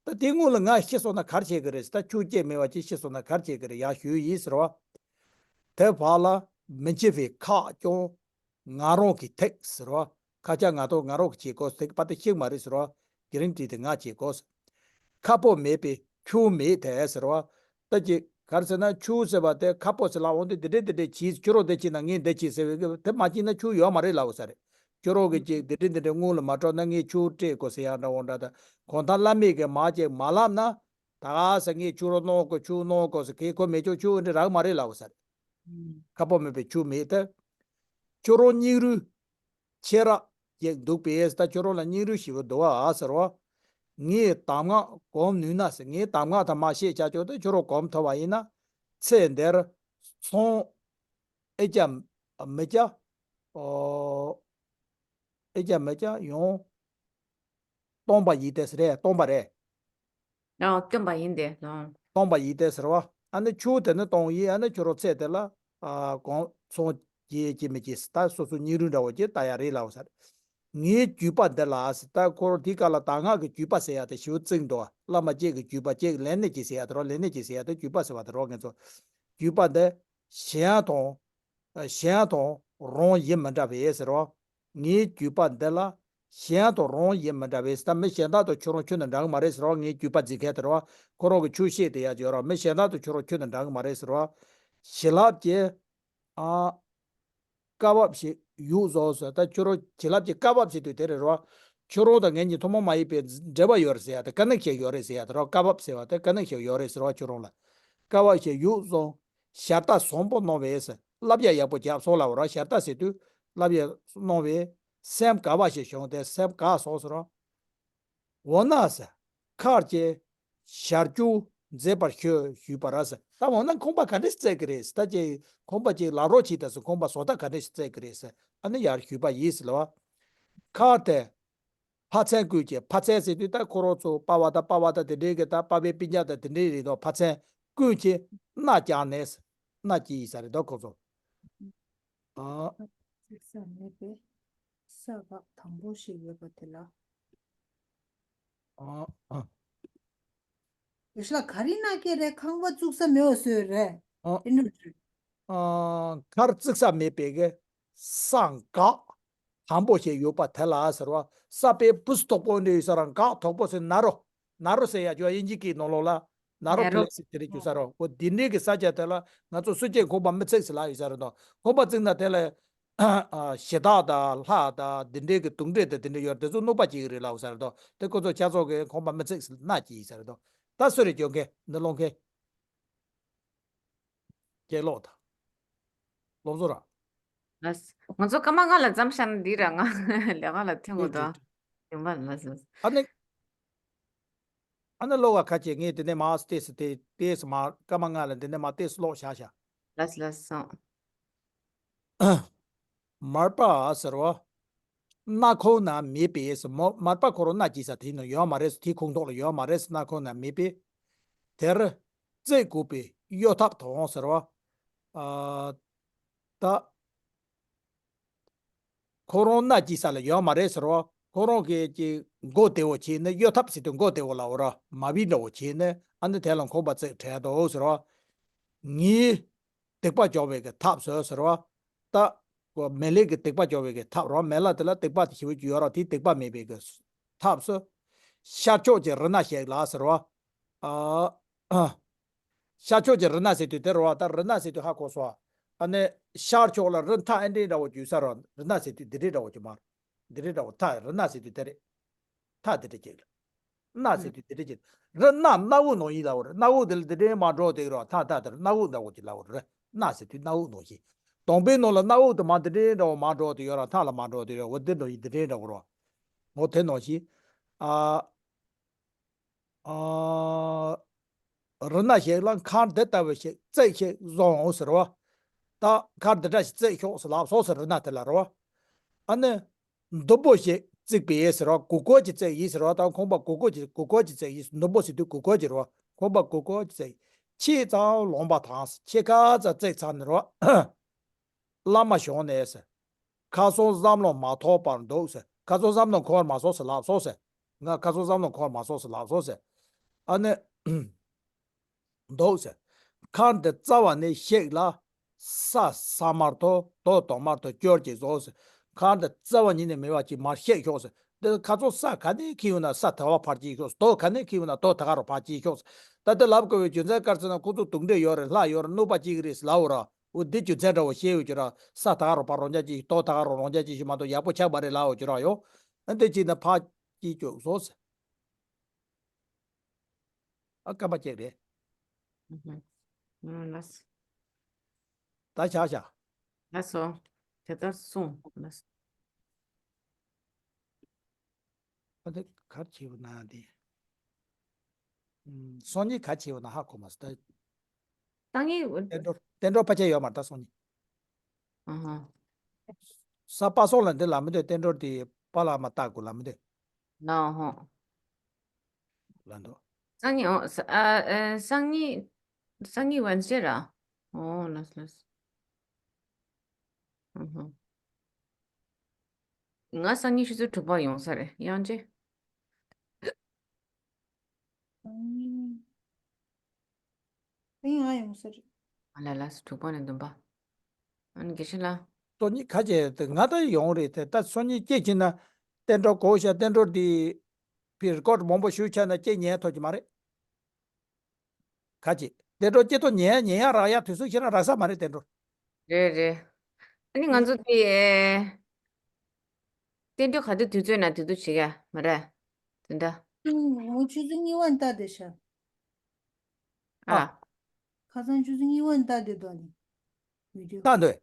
ད་དེ་སྔོན་ལ་ང་ཤི་སོང་ན་ག་རེ་བྱེད་ཀྱི་རེད། ད་ཆུ་སྐྱེས་མེད་པ་ཅིག་ཤི་སོང་ན་ག་རེ་བྱེད་ཀྱི་རེད་ཡང་ཞུས་ཡིན་ཟེར་བ། དེ་བར་ལ་མི་འཆི་བའི་ཁག་ཀྱང་ང་རང་གིས་ཐེག་ཟེར་བ། ཁ་ཆག་ང་ཐོག་ང་རང་གིས་བྱེད་དགོས་ཟེར། དེ་པ་དེ་ཤི་མ་རེད་ཟེར་བ། གི་རིན་ཏི་དེ་ང་བྱེད་དགོས་ཟེར། ཁ་ཕོ་མེད་པའི་ཆུ་མིག་དེ་ཟེར་བ། ད་ཅིག་ག་རེ་ཟེར་ན་ཆུ་ཟེར་བ་དེ་ཁ་ཕོ་ཟེར་ལ་འོང་དུས་འདི་འདྲས་འདི་འདྲས་གྱིས། ཁྱོད་རང་འདི་བྱས་ན་ངས་འདི་བྱས་ཟེར་བའི་གི་དེ་མ་བྱས་ན་ཆུ་ཡོད་མ་རེད་ལབ་ས་རེད། ཁྱོད་རང་གི་ཅིག་འདི་འདྲས་འདི་འདྲས་སྔོན་ལ་མ་འགྲོ་ན་ངས་ཆུ་སྤྲད་དགོས་ཟེར་ཡག་འདྲ་བོ་འདྲ། ད་གང་ལྟར་བླ་མས་གི་མ་ཅིག་མ་ལབ་ན། ད་ག་ཟེར་ངས་ཆུ་རོ་གནང་དགོས་ཆུ་གནང་དགོས་ཟེར་གི་ཁོ་མེད་ཆོག་ཆུ་འདི་རག་མ་རེད་ལབ་ས་རེད། ཁ་ཕོ་མེད་པའི་ཆུ་མིག་དེ། ཁྱོད་རང་སྙིང་རུས་ཆེ་ར་ཅིག་འདུག་པས། ད་ཁྱོད་རང་ལ་སྙིང་རུས་ཞེ་པོ་འདུག་ཨ་ཟེར་བ། ངས་གདམས་ངག་གོམས་ནུས་ན་ཟེར། ངས་གདམས་ངག་དང་མ་བཤད་བྱ་ཆོག་ད་ཁྱོད་རང་གོམས་ཐུབ་པ་ཡིན་ན། ཚེ་འདིར་ཚོང་ཨེ་ཅག་མི་ཅག་ཨོ། ཨེ་ཅག་མི་ཅག་ཡང་སྟོང་པ་ཡིན་ཏེ་ཟེར་རེད། སྟོང་པ་རེད། ཨ། སྟོང་པ་ཡིན་ཏེ་ལོ། སྟོང་པ་ཡིན་ཏེ་ཟེར་བ། ཨ་ནི་ཆུ་དེ་ནི་སྟོང་ཡིན། ཨ་ནི་ཁྱོད་རང་ཚེ་དེ་ལ་ཨ་གོང་ཚོང་རྒྱག་གི་མི་གྱིས། ད་སོ་སོ་སྙིང་རུས་འདྲ་བོ་ཅིག་ལྟ་ཡ་རེད་ལབ་ས་རེད། ངའི་བརྒྱུད་པ་འདི་ལ་ཟེར། ད་ཁོ་རང་དེའི་སྐབས་ལ་གདམས་ངག་གི་བརྒྱུད་པ་ཟེར་ཡ་དེ་ཞེ་པོ་བརྩིགས་འདུག་བླ་མ་གཅིག་གི་བརྒྱུད་པ་གཅིག་ལས་སྣེ་གཅིག་ཟེར་ཡ་དེ་རོ། ལས་སྣེ་གཅིག་ཟེར་ཡ་དེ་བརྒྱུད་པ་ཟེར་བ་དེ་རོ། ངེད་ཚོ་བརྒྱུད་པ་འདི་གཞན་དང་གཞན་དང་རང་བཞིན་མི་འདྲ་བས་ཟེར་རོ། ངའི་བརྒྱུད་པ་འདི་ལ་གཞན་དང་རང་བཞིན་མི་འདྲ་བས། ད་མི་གཞན་དག་དང་ཁྱོད་རང་ཁྱོན་ནས་འདྲ་གི་མ་རེད་ཟེར་རོ། ངའི་བརྒྱུད་པ་འཛིན་མཁན་དེ་རོ། ཁོ་རང་གི་ཆོས་བཤད་དེ་ཡ་ཡོད་རོ། མི་གཞན་དག་དང་ཁྱོད་རང་ཁྱོན་ནས་འདྲ་གི་མ་རེད་ཟེར་རོ། བྱིན་རླབས་ཀྱི་ཨ་བཀའ་བབས་ཤིག་ཡོད་བཟོ་ཟེར། ད་ཁྱོད་རང་བྱིན་རླབས་ཀྱི་བཀའ་བབས་ཟེར་དུས་དེ་རེད་རོ། ཁྱོད་རང་དང་ངེད་གཉིས་ཐུན་མོང་མ་ཡིན་པའི་འབྲེལ་བ་ཡོད་རེད་ཟེར་ཡ་དེ་ཀ་ནེག་ཤན་ཡོད་རེད་ཟེར་ཡ་དེ་རོ། བཀའ་བབས་ཟེར་བ་དེ་ཀ་ནེག་ཤན་ཡོད་རེད་ཟེར་བ། ཁྱོད་རང་ལ་བཀའ་བབས་ཤིག་ཡོད་བཟོ། ཞལ་ལྟ་བཟང་པོ་གནང་བས་ཟེར། བསླབ་བྱ་ཡག་པོ་བརྒྱབ་སོང་ལབ་རོ། ཞལ་ལྟ་ཟེར་དུས་བསླབ་བྱ་གནང་བས་སེམས་དགའ་བ་ཞིག་བྱུང་སྟེ་སེམས་དགའ་སོང་ཟེར་རོ། འོ་ན་ཟེར། ཁར་གྱི་ཞལ་རྒྱུན་མཛད་པར་ཤོག་ཞུས་པ་ར་ཟེར། ད་འོ་ན་ཁང་པ་ག་འདྲ་ཞིག་བརྩིགས་ཀྱི་རེད་ཟེར། ད་ཅིག་ཁང་པ་ཅིག་ལབ་རོགས་བྱེད་དང་ཟེར། ཁང་པ་བཟོ་ལྟ་ག་འདྲ་ཞིག་བརྩིགས་ཀྱི་རེད་ཟེར། ཨ་ནི་ཡར་ཞུས་པ་ཡིན་ཟེར་ལབ་པ། ཁར་དེ་ཕ་ཚན་ཀུན་གྱི། ཕ་ཚན་ཟེར་དུས་ད་ཁོ་རང་ཚོ་པ་ཕ་དང་པ་ཕ་དང་དེ་འདྲའི་གི་ད་པ་ཕའི་སྤུན་ཀྱག་དང་དེ་འདྲའི་རེད་དོ། ཕ་ཚན་ཀུན་གྱིས་མནའ་བསྐྱལ་ནས་ཟེར། མནའ་སྐྱེལ་ཡིན་ས་རེད་དོ་ཁོ་ཚོ། ཨ། བརྩིགས་ས་མེད་པའི་ས་བབ་དམ་པོ་ཞིག་ཡོད་པ་དེ་ལ། ཨ་ཨ། ཡོ་ཤི་ལ་ག་རེ་མནའ་སྐྱེལ་རེད། ཁང་པ་བཙུགས་ས་མེད་པ་བཟོས་རེད། ཨ། དེ་འདྲ་རེད། ཨ། མཁར་བརྩིགས་ས་མེད་པའི་གི་ས་འགག་དམ་པོ་ཞིག་ཡོད་པ་དེ་ལ་ཟེར་བ། ས་དཔེ་སྤུས་དག་པོ་འདྲ་ཡོད་ས་ར། འགག་དོག་པོ་ཟེར་ན་རོ། ན་རོ་ཟེར་ཡ་ཅོ་དབྱིན་ཇི་སྐད་ནང་ལོགས་ལ་ན་རོ་ན་རོ། པི་ལེ་སི་དེ་རིགས་ཅོ་ས་རོ། འོ་དེ་འདྲའི་གི་ས་ཆ་དེ་ལ་ང་ཚོ་སུ་གཅིག་ཁང་པ་མི་བརྩིགས་ཟེར་ལབ་ཡོད་ས་རེད་དོ། ཁང་པ་བརྩིགས་ན་དེ་ལ་ཨ་གཞི་བདག་དང་ལྷ་དང་དེ་འདྲའི་གི་དུག་འདྲེ་དང་དེ་འདྲ་ཡོད་རེད། དེ་ཚོ་གནོད་པ་སྐྱེལ་གི་རེད་ལབ་ས་རེད་དོ། དེ་ཁོ་ཚོ་ཆ་ཚང་གི་ཁང་པ་མི་བརྩིགས་ཟེར་མནའ་སྐྱེལ་ཡོད་ས་རེད་དོ། ད་སུ་རེད་སྐྱོན་མཁན། འདི་སློང་མཁན། སྐྱེ་ལོག་དང་། སློབ་གསོ་ར། ལགས། ང་ཚོ་སྐར་མ་ལྔ་ལ་མཚམས་བཞག་ན་འདི་ར། ང་ལས་ཀ་ལ་ཐོན་དགོས་དོ། ཡོང་བ་ལ་ལགས། ཨ་ནི། ཨ་ནི་ལོ་བ་ཁ་ཆེ་ངས་དེ་ནས་མ་ཏེས་ཏེ་ཏེས་མ་སྐར་མ་ལྔ་ལ་འདི་ནས་མ་ཏེས་ལོག་བཞག་བཞག་ལགས་ལགས་སོ། མར་པ་ཟེར་བ། མནའ་ཁང་ན་མེད་པས་ཟེར། མོ་མར་པ་ཁོ་རང་མནའ་སྐྱེལ་ས་དེ་ནང་ཡོད་མ་རེད་ཟེར། དེའི་ཁོངས་གཏོགས་ལ་ཡོད་མ་རེད་ཟེར། མནའ་ཁང་ན་མེད་པས། དེར་བརྩིགས་དགོས་པའི་གཡོ་ཐབས་དང་ཟེར་བ། ཨ། ད། ཁོ་རང་མནའ་སྐྱེལ་ས་ལ་ཡོད་མ་རེད་ཟེར་བ། ཁོ་རང་གིས་ཀྱི་མགོ་བདེ་བོ་བྱས་ནས། གཡོ་ཐབས་ཟེར་དུས་མགོ་བདེ་བོ་ལབ་པ་ར། མ་བི་འདྲ་བོ་བྱས་ནས་ཨ་ནི་དེ་ལ་ཁང་པ་བརྩིགས་བྲལ་འདུག་ཟེར་བ། ངའི་སྡིག་པ་སྦྱོང་བའི་གི་ཐབས་སུ་ཟེར་བ། ད་མེ་ལྷའི་གི་སྡིག་པ་སྦྱོང་བའི་གི་ཐབས་ར། མེ་ལྷ་དེ་ལ་སྡིག་པ་དེ་ཞེ་པོ་ཅིག་ཡོད་ར། དེའི་སྡིག་པ་མེད་པའི་གི་ཐབས་སུ། ཤར་ཕྱོགས་ཀྱི་རི་སྣ་ཞིག་ལ་ཟེར་བ། ཨ། ཤར་ཕྱོགས་ཀྱི་རི་སྣ་ཟེར་དུས་དེ་རེད་བ། ད་རི་སྣ་ཟེར་དུས་ཧ་གོ་སོང་། ཨ་ནི་ཤར་ཕྱོགས་ལ་རི་མཐའ་ཨེ་འདྲའི་འདྲ་བོ་ཅིག་ཡོད་ས་རེད། རི་སྣ་ཟེར་དུས་འདི་འདྲའི་འདྲ་བོ་ཅིག་མ་རེད། འདི་འདྲའི་འདྲ་བོ། མཐའ་རི་སྣ་ཟེར་དུས་དེ་རེད། མཐའ་འདི་འདྲ་ཅིག་རེད། སྣ་ཟེར་དུས་འདི་འདྲ་ཅིག་རེད། རི་སྣ་སྣ་བུག་ནང་ཡིན་ལབ་པ་རེད། སྣ་བུག་འདི་ལ་འདི་འདྲའི་མ་འགྲོ་དེ་རེད་བ། མཐའ་མཐའ་དེར་སྣ་བུག་འདྲ་བོ་ཅིག་ལབ་པ་རེད། སྣ་ཟེར་དུས་སྣ་བུག་ནང་བཞིན། གདོང་པའི་ནང་ལ་སྣ་བུག་དེ་མ་འདི་འདྲའི་འདྲ་བོ་མ་འགྲོ་དེ་ཡོད་ར། མཐའ་ལ་མ་འགྲོ་དེ་ཡོད། འོ་འདི་འདྲ་ཡིན། འདི་འདྲའི་འདྲ་བོ་རེད་བ། འོ་དེ་ནང་བཞིན། ཨ། ཨ། རི་སྣ་ཞིག་ལ་མཁར་འདི་ལྟ་བུ་ཞིག་བརྩིགས་ཤིག་བཟོ་འོང་ཟེར་བ། ད་མཁར་འདི་འདྲ་ཞིག་བརྩིགས་ཤོག་ཟེར་ལབ་སོང་ཟེར། རི་སྣ་དེ་ལ་རེད་བ། ཨ་ནི། མདུན་པོ་ཞིག་བརྩིགས་པས་ཟེར་བ། གུར་སྐོར་ཅིག་བརྩིགས་ཡིན་ཟེར་བ། ད་ཁང་པ་གུར་སྐོར་ཅིག་གུར་སྐོར་ཅིག་བརྩིགས་ཡིན། མདུན་པོ་ཟེར་དུས་གུར་སྐོར་ཅིག་རེད་བ། ཁང་པ་གུར་སྐོར་ཅིག་བརྩིགས་ཡིན། ཕྱེད་ཙམ་ལོངས་པ་དང་། ཕྱེད་ཀ་ཙམ་བརྩིགས་ཚར་ནས་རེད་བ། བླ་མ་བྱོན་ནས་ཟེར། ཁ་སང་བསམ་བློ་མ་ཐོགས་པར་འདུག་ཟེར། ཁ་སང་བསམ་བློ་འཁོར་མ་སོང་ཟེར་ལབ་སོང་ཟེར། ང་ཁ་སང་བསམ་བློ་འཁོར་མ་སོང་ཟེར་ལབ་སོང་ཟེར། ཨ་ནི། འདུག་ཟེར། མཁར་འདི་རྩ་བ་ནས་བཤིག་ལ། ས་ས་མར་ཐོ་དོ་དོ་མར་ཐོ་སྐྱོར་གྱིས་བཟོ་ཟེར། མཁར་འདི་རྩ་བ་ཉིད་ནས་མེད་པ་ཅིག་མར་བཤིག་ཤོག་ཟེར། འདི་ཁ་ཚོ་ས་ག་ནས་འཁྱེར་ཡོང་ན་ས་དེ་བ་ཕར་སྐྱེལ་ཤོག་ཟེར། དོ་ག་ནས་འཁྱེར་ཡོང་ན་དོ་ད་ག་རུ་ཕར་སྐྱེལ་ཤོག་ཟེར། ད་ལྟ་ལབ་དགོས་པའི་རྒྱུ་མཚན་ག་རེ་ཟེར་ན། ཁོ་ཚོ་དུག་འདྲེ་ཡོད་རེད། ལྷ་ཡོད་རེད། གནོད་པ་སྐྱེལ་གི་རེད་ཟེར་ལབ་འོ་ར། འོ་འདི་རྒྱུ་མཚན་འདྲ་བོ་བཤད་ཡོད་ཀྱི་ར། ས་ད་ག་རུ་ཕར་རང་འཇགས་ཅིག་དོ་ད་ག་རུ་རང་འཇགས་ཅིག་ཞིག་མ་གཏོགས་ཡག་པོ་ཆགས་པ་རེད་ལབ་འོ་ཀྱི་ར་ཡོ། ཨ་འདི་ཅིག་ན་ཕར་སྐྱེལ་ཤོག་བཟོ་ཟེར། ཨ་སྐམ་པ་ཅིག་རེད། ཨུ་ཧུ། ཨ་ལགས། ད་བཞག་བཞག་ལགས་སོ། དེ་ལྟར་གསུངས། ལགས་སོ། ཨ་དེ་ག་རེ་བྱེད་པ་ན་དེ། ཨུམ། སང་ཉིན་ག་རེ་བྱེད་པ་ན་ཧ་གོ་མ་སོང་ད། སང་ཉིན། བསྟན་འགྲོར་བསྟན་འགྲོར་ཕལ་ཆེར་ཡོད་མ་རེད་ད་སང་ཉིན། ཨ་ཧ། ས་པ་སངས་ལ་འདི་ལ་མི་འདོད། བསྟན་འགྲོར་དེ་པ་ལ་མ་བཏགས་དགོས་ལ་མི་འདོད། ལ་ཧོ། ལ་འདོད། སང་ཉིན་ཨོ་ས་ཨ་ཨ་སང་ཉིན། སང་ཉིན་ཝེན་སི་ཌེ་ར། ཨོ་ལགས་ལགས། ཨ་ཧ། ང་སང་ཉིན་ཆུ་ཚོད་དྲུག་པར་ཡོང་ས་རེད། དབྱངས་ཅན། ཨིན། ང་ཡོང་ས་རེད། ཨ་ལ་ལ་སོ། དྲུག་པ་ནས་བདུན་པ། ཨ་ནི་དགེ་བཤེས་ལགས། སང་ཉིན་ག་བྱེད་དེ་ང་ད་ཡོང་རེད་དེ། ད་སང་ཉིན་སྐྱེས་ཕྱིན་ན་བསྟན་འགྲོ་གོ་ཤ་བསྟན་འགྲོ་འདི་ཕི་རི་ཀོཌ་མང་པོ་ཞུ་ཆ་ན་སྐྱེས་ཉན་ཐུབ་ཀྱི་མ་རེད། ག་བྱེད་བསྟན་འགྲོ་སྐྱེས་ཐོག་ཉན་ཉན་ཡག་རག་ཡག་དུས་ཚོད་ཁྱེད་རང་རག་ས་མ་རེད་བསྟན་འགྲོ། རེད་རེད། ཨ་ནི་ང་ཚོ་དེ་བསྟན་འགྲོ་ག་དུས་དུས་ཚོད་ན་དུས་དུས་བྱེད་ཡ་མ་རེད། དེ་འདྲ། ཨང་། ཆུ་ཚོད་གཉིས་པ་ནས་ལྟ་བསྡད་ཤག་ཨ། ཁ་སང་ཆུ་ཚོད་གཉིས་པ་ནས་ལྟ་བསྡད་འདུག་ཨ་ནི། བི་ཌིའོ། ལྟ་འདོད།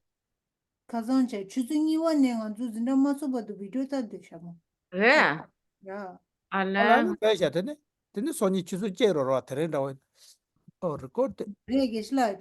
ཁ་སང་བྱས་ཆུ་ཚོད་གཉིས་པ་ནས་ང་ཚོ་འཛིན་གྲྭ་མ་ཚོགས་བར་དུ་བི་ཌིའོ་ལྟ་བསྡད་ཤག་མོ། རེད། ར། ཨ་ལ། ཨ་ལ་ནི་བས་ཤག་དེ་ནི་དེ་ནི་སང་ཉིན་ཆུ་ཚོད་གཅིག་རོ་རོ་དེ་རིང་འདྲ་བོ། ཨོ་རི་ཀོཌ་དེ། རེད། དགེ་བཤེས་ལགས།